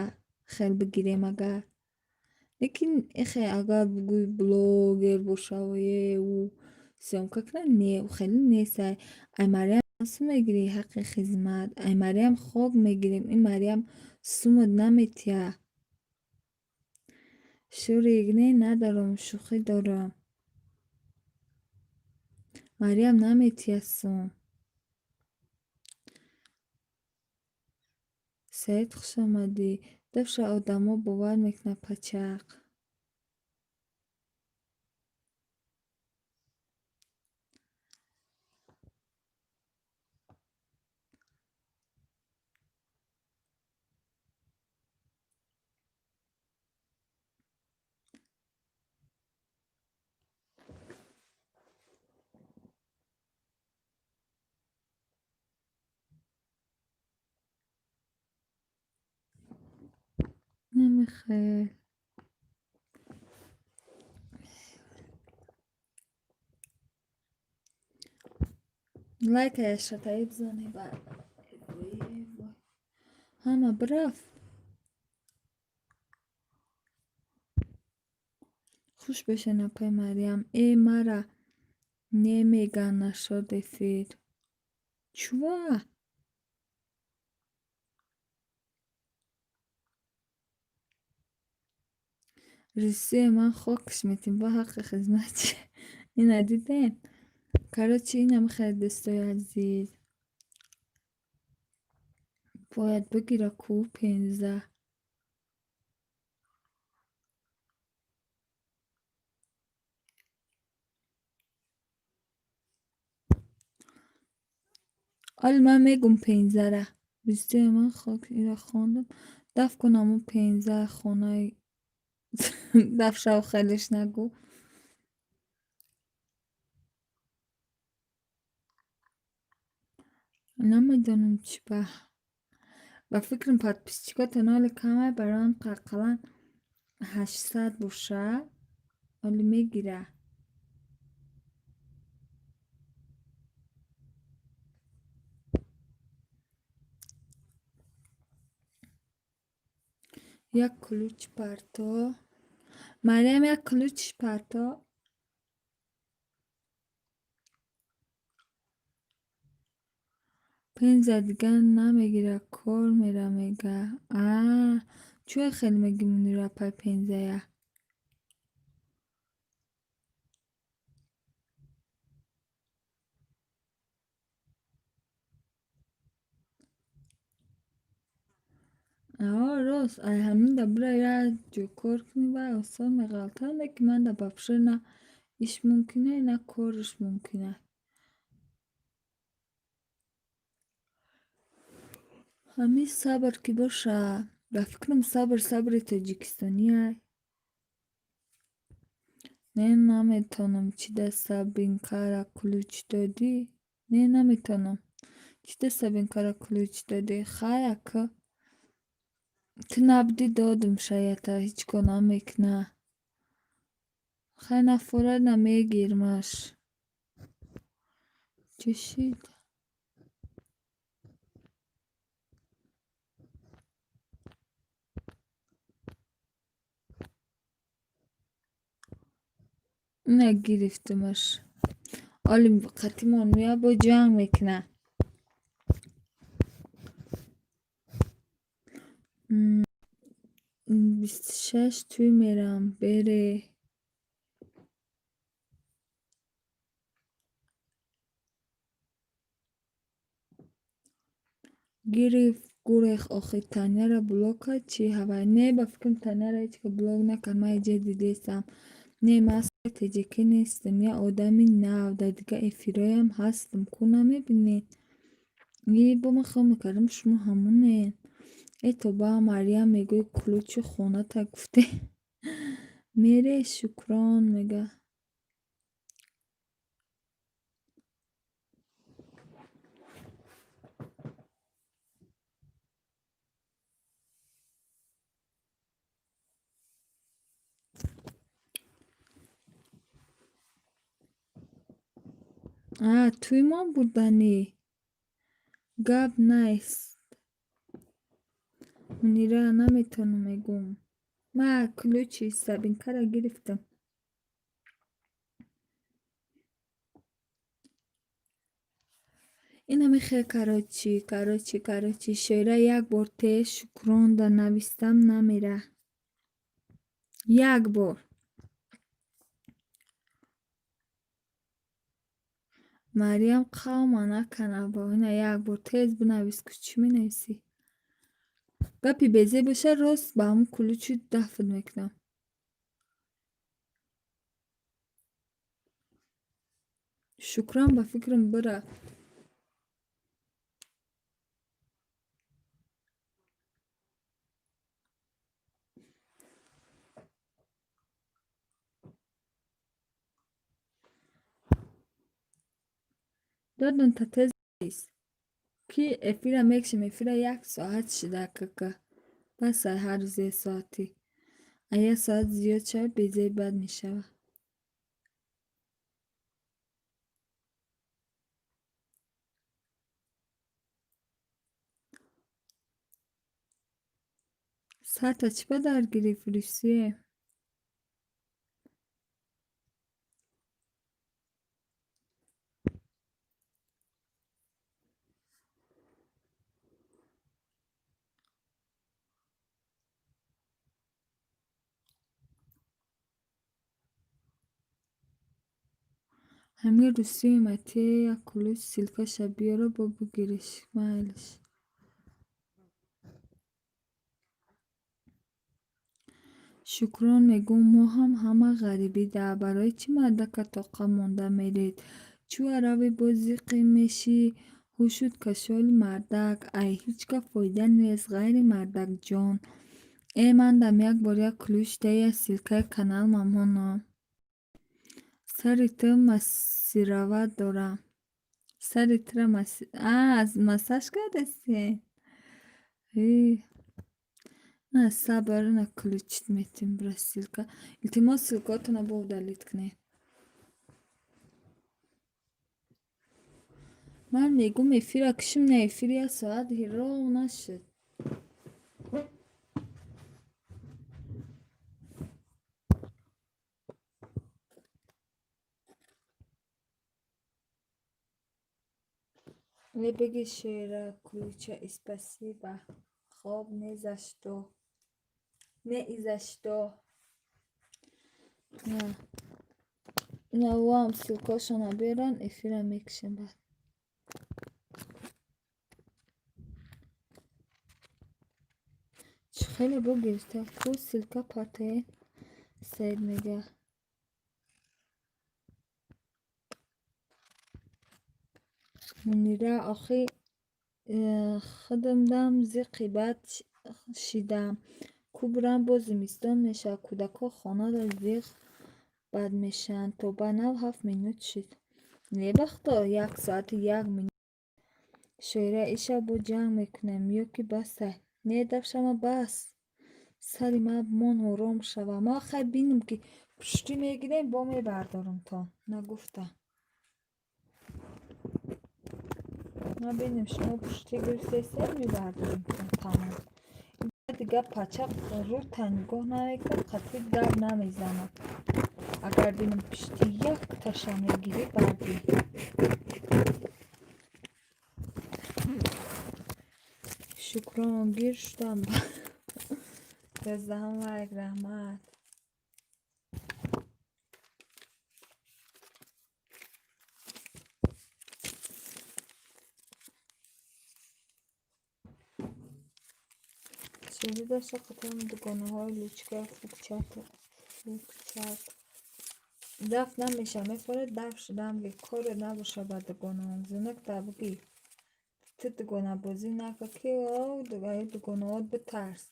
Хел бигирем агар. Лекин ихе агар бигӯи блогер бошаву е ӯ съёмка кунад, не, ӯ хеле нестай. Ай Марьям сум мегирӣ ҳаққи хизмат, ай Марьям хок мегирем, ин Марьям сумат наметиҳа. Шурик, не, надорам, шӯхӣ дорам. Марьям наметиҳа сум. Саид, хуш омадӣ. Дафша одамо бовар мекунад пачақ. Намехел. Лайка яшатаи бизанед ба ҳама бирафт. Хуш бошед, апаи Марьям. Э, мара немеган нашод эфир. Чува? Русия ман хокш метим ба ҳаққи хизмат чи? Ина дидем? Короче, инам хеле дӯстои азиз. Бояд бигира ку пенза. Ҳоли ман мегум пензара. Русия ман хок ира хондам. Даф кун аму пенза хонаи даф шав хелеш нагӯ. Намедонам чӣ ба. Ба фикрам подписчикотон ҳоле камай, барои ҳам ақаллан 800 боша, ҳоле мегира. Як ключ парто. Марьям, як ключ парто. Пенза дигар намегира, кор мера мега. Аа, чӯ хеле мегӣ Мунира апай пензая? Аа, рост, ай ҳамин да бира як ҷо кор кунӣ, вай осон меғалтад, лекин ман да вообще на иш мумкина, на кориш мумкина. Ҳамин сабр ки боша, ба фикрам, сабр сабри тоҷикистония. Не, наметавонам. Чӣ да Сабинкара ключ додӣ? Не, наметавонам. Чӣ да Сабинкара ключ додӣ? Хай, ака, ту набудӣ, додум шаята, ҳеҷ кор намекуна. Хай, нафора намегирмаш. Чӣ шид? Ина, гирифтимаш. Оли қатимон меояд, бо ҷанг мекуна. 26 тӯй мерам, бере. Гирифт, гурех. Охи Таняра блок кард чӣ ҳавай? Не, ба фикрам, Таняра ҳеҷ ка блок накард, ман иҷа дидестам. Не, ман асли теҷакӣ нестам, я одами нав, дар дигар эфирҳоям ҳастам, ку намебинед? И бо ман хиёл мекардам, шумо ҳамонед. Э, тоба, Марьям мегӯй, ключи хоната гуфте. Мере, Шукрон мега. А, тӯймон бурданӣ? Гап нест. Мунира, наметавонам, мегӯм. Ман ключи Сабинкара гирифтам. Ина мехел, короче, шоира, як бор те Шукронда навистам, намера. Як бор. Марьям қавма накана бо ина, як бор тез бинавис ку, чӣ менависӣ? Гапи безеб боша, рост ба ҳамун ключи дафн мекунам. Шукран, ба фикрам, бира. Додум, та тез ки эфира мекшем. Эфира як соат шуда, кака. Бас, ай ҳар рӯз як соатӣ. А як соат зиёд шавад, безеб, бад мешавад. Сарта чӣ ба дар гирифт, Русия? Ҳамин Русия матия як ключ, ссылкаша биёра, бо бигириш, майлиш. Шукрон, мегӯм, мо ҳам ҳама ғарибида. Барои чӣ мардака тоқа монда меред? Чӯ арави боз зиқӣ мешӣ? Ҳушуд кашоли мардак. Ай ҳеҷ ка фоида нест, ғайри мардакҷон. Э, мандам як бор як ключ я ссылкаи канал мамонам. Сари ту массировать дорам. Сари тура массаж кардасти? На, сабр, на, ключит метим, бира ссылка. Илтимос, ссылкаотонро бо удалить кунед. Ман мегӯм, эфира кушем, на, эфир як соат роҳ нашуд. Не, беги, шера, ключа и спасибо. Хоб, не за что. Не и за что. На, вам ссылкаошона беран, эфира мекушем баъд. Чӣ хеле бо гирифта ку, ссылка патен, Саид мега. Мунира, охи Худамдам зиқи бад шидам. Кубрам боз зимистон мешавад. Кӯдакҳо хонада зиқ бад мешаванд. То ба нав 7 минут шид. Не бахто, 1 соату 1 минут. Шоира, ишав бо ҷанг мекунем ё ки басай? Не, дафшама бас. Сари ман мон ором шава. Ман хай бинам, ки пуштӣ мегирем, бо мебардорам то. Нагуфта. Ман бинем, шумо пуштӣ гирифтесед, мебардорем тамом. Дига пача рӯта нигоҳ намекунад, қатъи гап намезанад. Агар бинам, пишти якташа мегирӣ, бардӣ. Шукрон, гир шудам. 13-ҳам лайк, раҳмат. Шоҳида дошта қатори дугонаҳои лучка фукчат. Дафт намешавад, мефорад дафт шудам ги коре набошад ба дугонаам. Зинак та бугӣ. Ту дугонабозӣ накун, ки дугонаҳот битарс.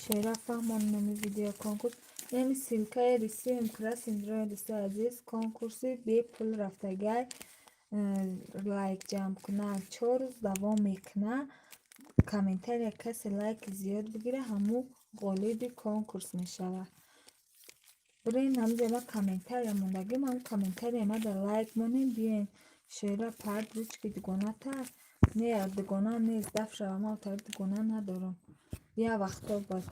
Шоира, фаҳмон, номи видео конкурс. Яъне ссылкаи рисуем красим, дӯстои азиз, конкурси бепул рафтагай, лайк ҷамъ кунад, 4 рӯз давом мекунад. Комментария касе лайки зиёд бигирад, ҳамун ғолиби конкурс мешавад. Бирен, ҳаминҷа ма комментария мондагим, ҳамун комментария ма дар лайк монем, биёен. Шоира, пард ручки дугоната? Не, дугонаам нест, дафт шава, ман отари дугона надорам. Як вақто буд.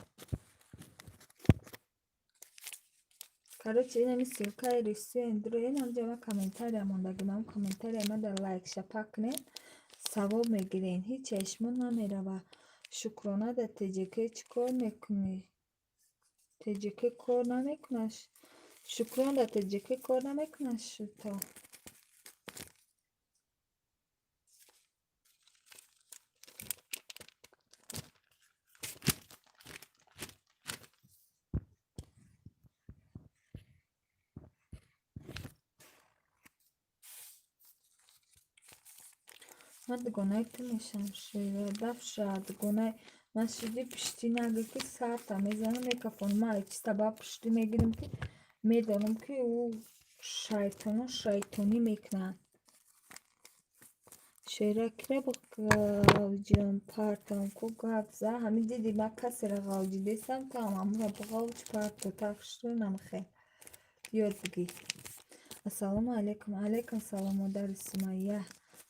Короче, инами ссылкаи рисуем дуроен, ҳаминҷа ма комментария мондагим, ҳамун комментария ма дар лайк шапак кунед, савоб мегирен, ҳеҷ чашмон намеравад. Шукрона, дар ТҶК чӣ кор мекунӣ? ТҶК кор намекунад? Шукрон, дар ТҶК кор намекунад шуто? Ман дугонаи ту мешавам, Шоира. Дафт шава, дугонаи ман шудӣ, пуштӣ нагӯ, ки сарта мезанам, мекафонам. Ман аз чӣ сабаб пуштӣ мегирам, ки медонам, ки ӯ шайтоно шайтонӣ мекунанд. Шоира, кира ғавҷам партам ку гап за? Ҳамин диди, ман касеро ғавҷидестам, ту ҳам ҳамонро бағавҷ парто, так что намехел. Ёд бигир. Ассалому алайкум. Алайкум салом, модари Сумайя.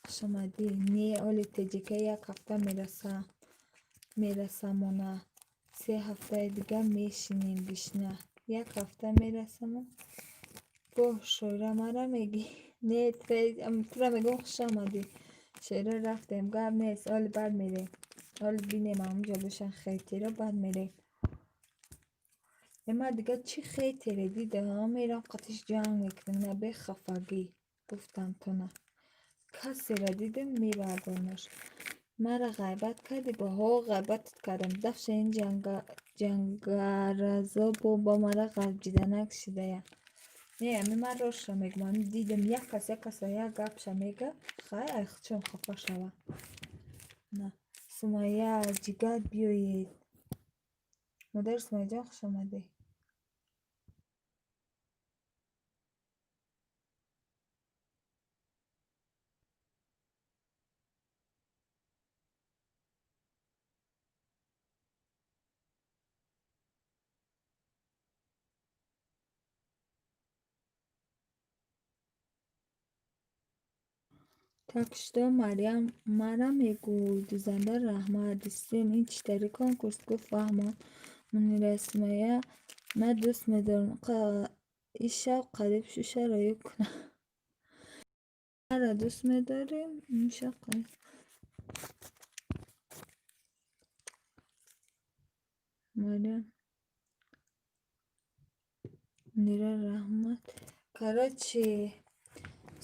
Хушомадӣ. Не, оли ТҶК як ҳафта мерасамона. 3 ҳафтаи дигар мешинем гишна. Як ҳафта мерасамон. Бо Шоира мара мегӣ? Не, тура мегӯм, хушомадӣ. Шоира, рафтем, гап нест, оли баъд мерем. Оли бинем, ҳамонҷо бошанд хейтеро, баъд мерем. Э, ман дига чӣ хейтере дидам, мерам қатиш ҷанг мекунем, на бехафагӣ гуфтам тона. Касеро дидем, мебардормаш. Мара ғайбат кардӣ? Ҳо, ғайбатат кардам. Дафша ин ҷангаразо бо мара ғавҷиданак шидая. Не, ами ман ростша мегӯям, ами дидам, як кас як каса як гапша мега, хай ай худшон хафа шава. На. Сумайя, ҷигар биёед. Модари Сумайяҷон, хушомадӣ. Так что, Марьям, мара мегӯй, дузанда, раҳмат. Дӯстем, ин чӣ тари конкурс гуфт, фаҳмон. Мунира, Сумайя, ман дӯст медорам. Ишав қариб шуша роӣ кунам. Мара дӯст медорем, ишав қариб. Марьям. Мунира, раҳмат. Короче,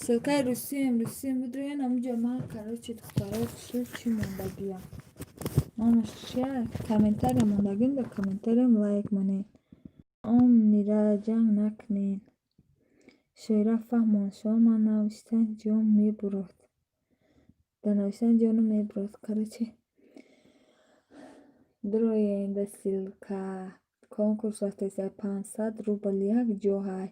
ссылкаи русием, русием бидроен, ҳамунҷо ман, короче, духтарои хушрӯ чӣ мондагиям. Номаш чия? Комментария мондагим, дар комментариям лайк монед. Ом, Мунира, ҷанг накунед. Шоира, фаҳмон, шумо ман навиштан ҷом мебурад. Дар навиштан ҷонум мебурад. Короче, дуроен да ссылка. Конкурс рафтеста, 500 рубл як ҷо ҳай.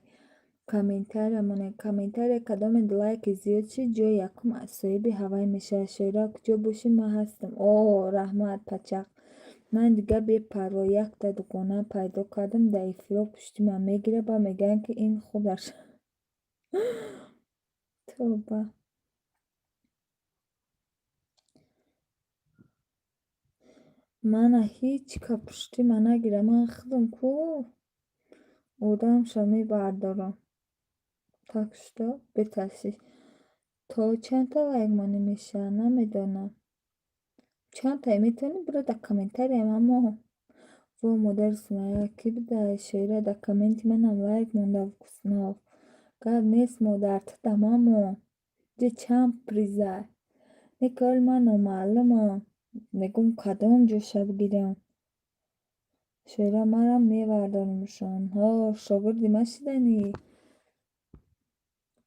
Комментария монед. Комментария кадоме лайки зиёд шид, ҷои якум соҳиби ҳавай мешавад. Шоира, куҷо бошӣ, ман ҳастам. О, раҳмат, пачақ. Ман дига бепарво якта дугона пайдо кардам, дар эфиро пуштима мегирад, баъд мегӯянд, ки ин худаш. Тавба. Мана ҳеҷ ка пуштима нагирад, ман худам ку одамша мебардорам. Так что беташвиш. То чандта лайк монӣ мешавад, намедонам. Чандтае метавонӣ биро дар комментария мамо. Во, модари Сумайя, кӣ будай? Шоира, дар комменти манам лайк монда, вкуснов. Гап нест, модар, ту да ман мон. Ҷа чанд призай. Не ки ҳоли ман номаълумам. Мегӯм, кадом ҷоша бигирам. Шоира, манам мевардорамшон. Ҳо, шогирди ман шиданӣ?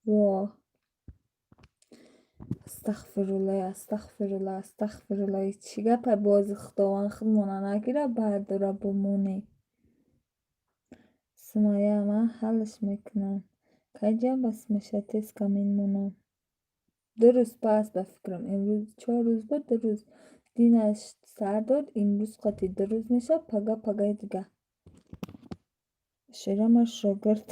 Во. Астағфируллоҳ, астағфируллоҳ, астағфируллоҳ. Чӣ гапай, бози Худованд худмона нагирад, бардора бимонем. Сумайя, ман ҳаллаш мекунам. Кай ҷамъбаст мешавад, тез камин монам. 2 рӯз пас, ба фикрам. Имрӯз 4 рӯз буд, 2 рӯз. Динаш сар дод, имрӯз қати 2 рӯз мешавад, пага, пагаи дига. Шоира, ман шогирд.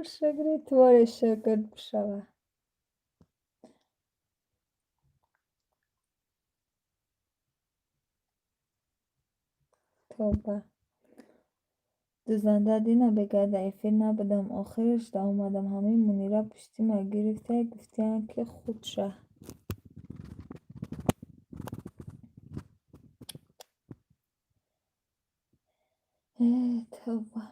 Шогирди туворе шогирд бишава. Тавба. Дузанда дина бега дар эфир набудам, охираш да омадам. Ҳамин Мунира пуштима гирифта, гуфтиянд, ки худша. Э, тавба.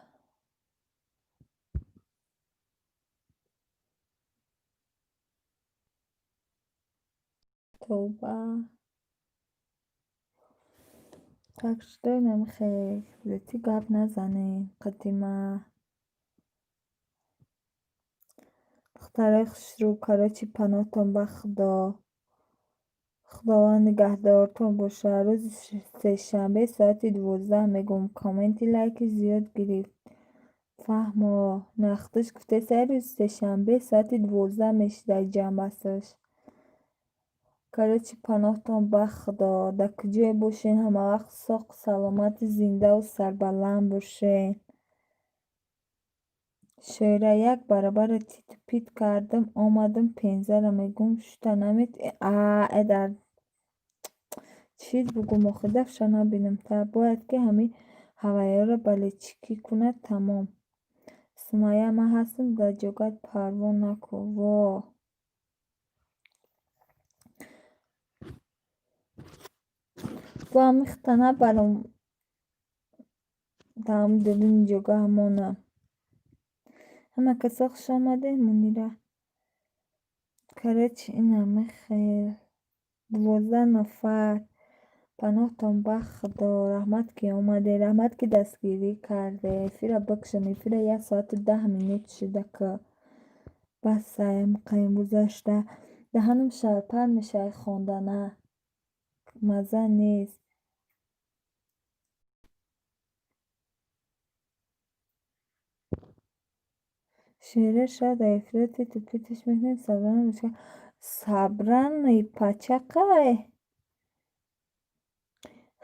Тавба. Так что инамихел зети гап назанем қадима. Духтарои хушрӯ, короче, паноҳтон ба Худо. Худованд нигаҳдортон бошад. Рӯзи сешанбе соати 12 мегӯм, комменти лайки зиёд гирифт. Фаҳмо, нахтиш гуфтеса, рӯзи сешанбе соати 12 мешидай ҷамъбасташ. Короче, паноҳтон ба Худо. Дар куҷое бошен, ҳамавақт соғ, саломату, зиндаву сарбаланд бошен. Шоира, як барабара титу пит кардам, омадам пензара мегӯм, шута намет а дар чиз бугум, охи дафша набинам та. Бояд ки ҳамин ҳавайёро балечикӣ кунад, тамом. Сумайя, ман ҳастам, дар ҷогат, парво накун. Во. Бо ҳамин хита набарам, дар ҳамин дуруни ҷогаҳ монам. Ҳама касо хуш омадед, Мунира. Короче, инаме хел. 12 нафар. Паноҳтон ба Худо. Раҳмат, ки омадед, раҳмат, ки дастгирӣ кардед. Эфира бикушем, эфира 1 соату 10 минут шуда ку. Бас ҳамқа имрӯза шуда. Даҳанам шарпар мешавад хондана. Мазза нест. Шоира, шояд дар эфиро титу питаш мекунем, сабрана мушкил. Сабрани пачақай?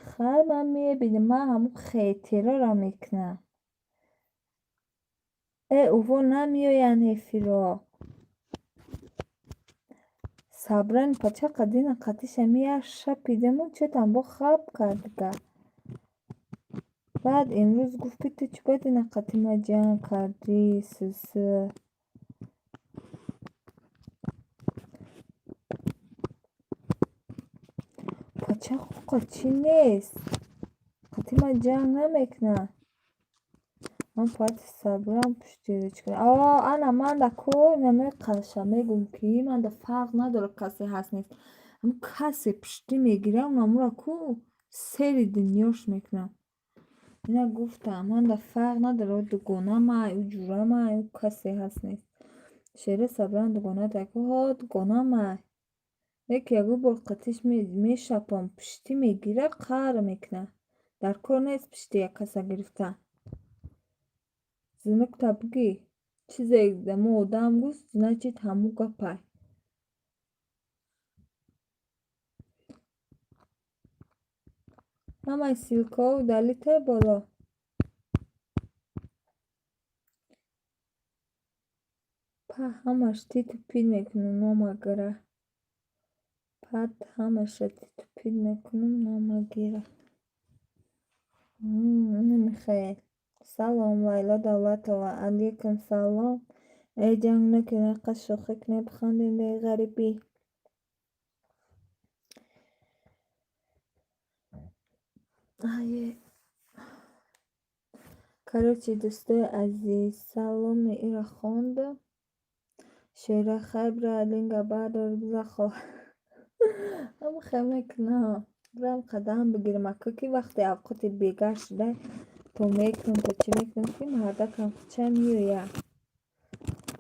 Хай, ман мебинам, ман ҳамун хейтероро мекунам. Э, уво намеоянд эфиро. Сабрани пачақа дина қатиша як шапидему чотам бо хаб кард дига. Баъд имрӯз гуфт, ки ту чӣ бояд ина қати ма ҷанг кардӣ, сусу. Пачақ чӣ нест? Қати ма ҷанг намекунад. Ман бояд сабрам пуштиро чӣ кунам? О, ана ман да ку инаме қалша мегӯм, ки ман да фарқ надорад, касе ҳаст, нест. Ҳамн касе пуштӣ мегирад, унамура ку сери дунёш мекунам. Ина гуфтам, ман да фарқ надорад, ӯ дугонамай, ӯ ҷурамай, ӯ касе ҳаст, нест. Шера Сабран дугона таку, ҳо, дугонамай. Яке ягон бор қатиш мешапам, пуштӣ мегира, қаҳр мекунад. Дар кор нест пушти як каса гирифтан. Зинукта бигӣ, чизе дамо одам гуфт, значит, ҳамун гапай. Ҳамаи ссылкаҳо удалите боло. Па ҳамаш титу пит мекунам, номагира. Пад ҳамаша титу пит мекунам, номагира. Намихел. Салом, Лайло Давлатова. Алейкум салом. Эй, ҷанг накунед, қад шӯхӣ кунед, бихандем дар ғарибӣ. Короче, дӯстои азиз, саломи ира хондам. Шера, хайр, бира, линга бардор, биза хоб. Ҳама хел мекунам. Бирам қадам бигирам, ака, ки вақте авқоти бегар шуда, то мекунам, то чӣ мекунам, ки мардакам хуча меояд.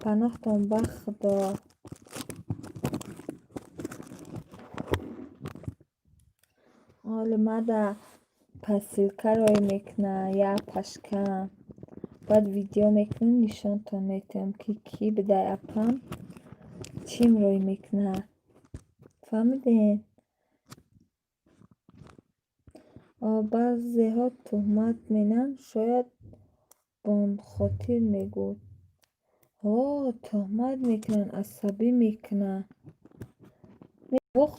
Паноҳтон ба Худо. Оли мада посылка рой мекунад, як пашкам. Баъд видео мекунам, нишонтон метиҳам, ки кӣ бидай апам, чим рой мекунад. Фаҳмидем? Баъзеҳо туҳмат менанд, шояд бонхотир мегӯд. Ҳо, туҳмат мекунанд, асабӣ мекунанд.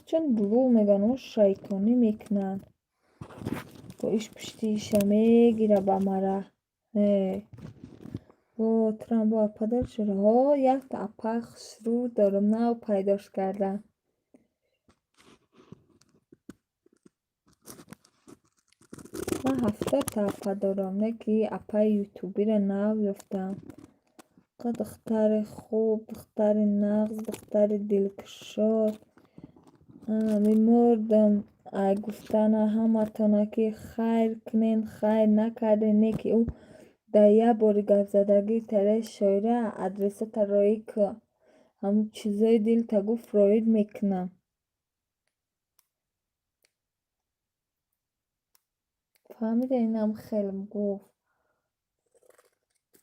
Чун дурӯғ мегӯянд, о шайтонӣ мекунанд. Бо иш пушти иша мегира ба мара. Э. Во, турам бо апа дори, Шера? Ҳо, якта апаи хушрӯ дорам, нав пайдош кардам. Ман 70-та апа дорам, не ки апаи ютубиро нав ёфтам. Қа духтари хуб, духтари нағз, духтари дилкушод. Мемурдам ай гуфтана ҳаматона, ки хайр кунен, хайр накарден, не ки ӯ дар як бори гапзадагӣ тараи шоира адресата роӣ ку. Ҳамун чизои дилта гуфт, роид мекунам. Фаҳмида, инам хелм гуфт.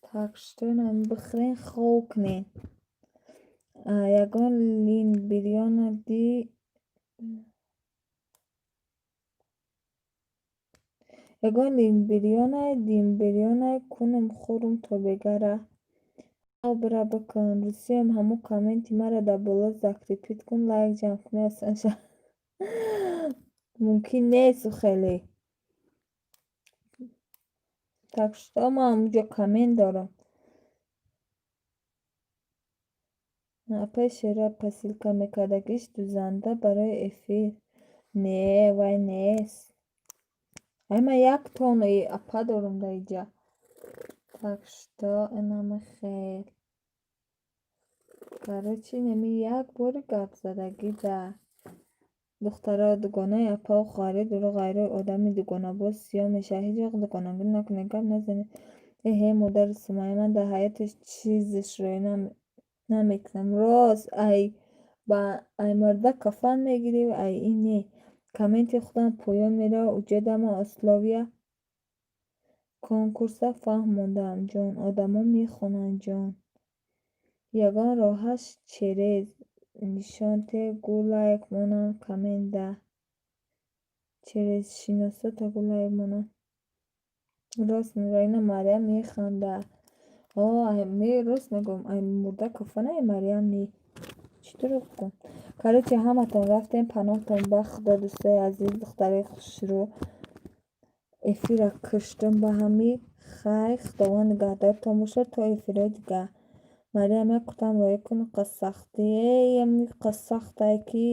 Так что инам бихӯрен, хов кунен. Ягон лин бирёна ди ягон линбирёнай динбирёнай кунам, хӯрум то бегара. Ҳав, бира бикун. Русиям ҳамун комменти мара дар боло закрепить кун, лайк ҷамъ кунӣ, осон шавад. Мумкин нест хеле. Так что ман ҳамунҷо коммент дорам. Апаи Шера посылка мекардагиш дузанда барои эфир. Не, вай нест. Ай, ман як тоннаи апа дорам дар иҷа. Так что инама хел. Короче, инами як бори гапзадагӣ да. Духтаро, дугонаи апаву хоҳари дурӯғ ғайру одами дугонабоз сиёҳ мешавад. Ҳеҷ вақт дугонагӣ накунед, гап назанед. Эҳе, модари Сумайя, ман дар ҳаёташ чизеш рӯй намекунам. Рост, ай ба ай мурда кафан мегирӣ, ай ин не. Комменти худам поён меравад, уҷода ман условия конкурса фаҳмондам, ҷон. Одамо мехонанд, ҷон. Ягон роҳаш через нишон те, гу лайк монанд коммент да. Через шиносота гу лайк монанд. Рост мегӯяд, ина Марьям механдад. О, рост мегӯям, ай мурда кафан, ай Марьям не. Чӣ дурӯғ гӯям? Короче, ҳаматон рафтем, паноҳтон ба Худо, дӯстои азиз, духтарои хушрӯ. Эфирра куштум ба ҳамӣ. Хайр, Худованд нигаҳдортон бошад то эфирҳои дигар. Марьям, як кутам роӣ кун, қа сахтӣ. Эй, ами қа сахтай ки.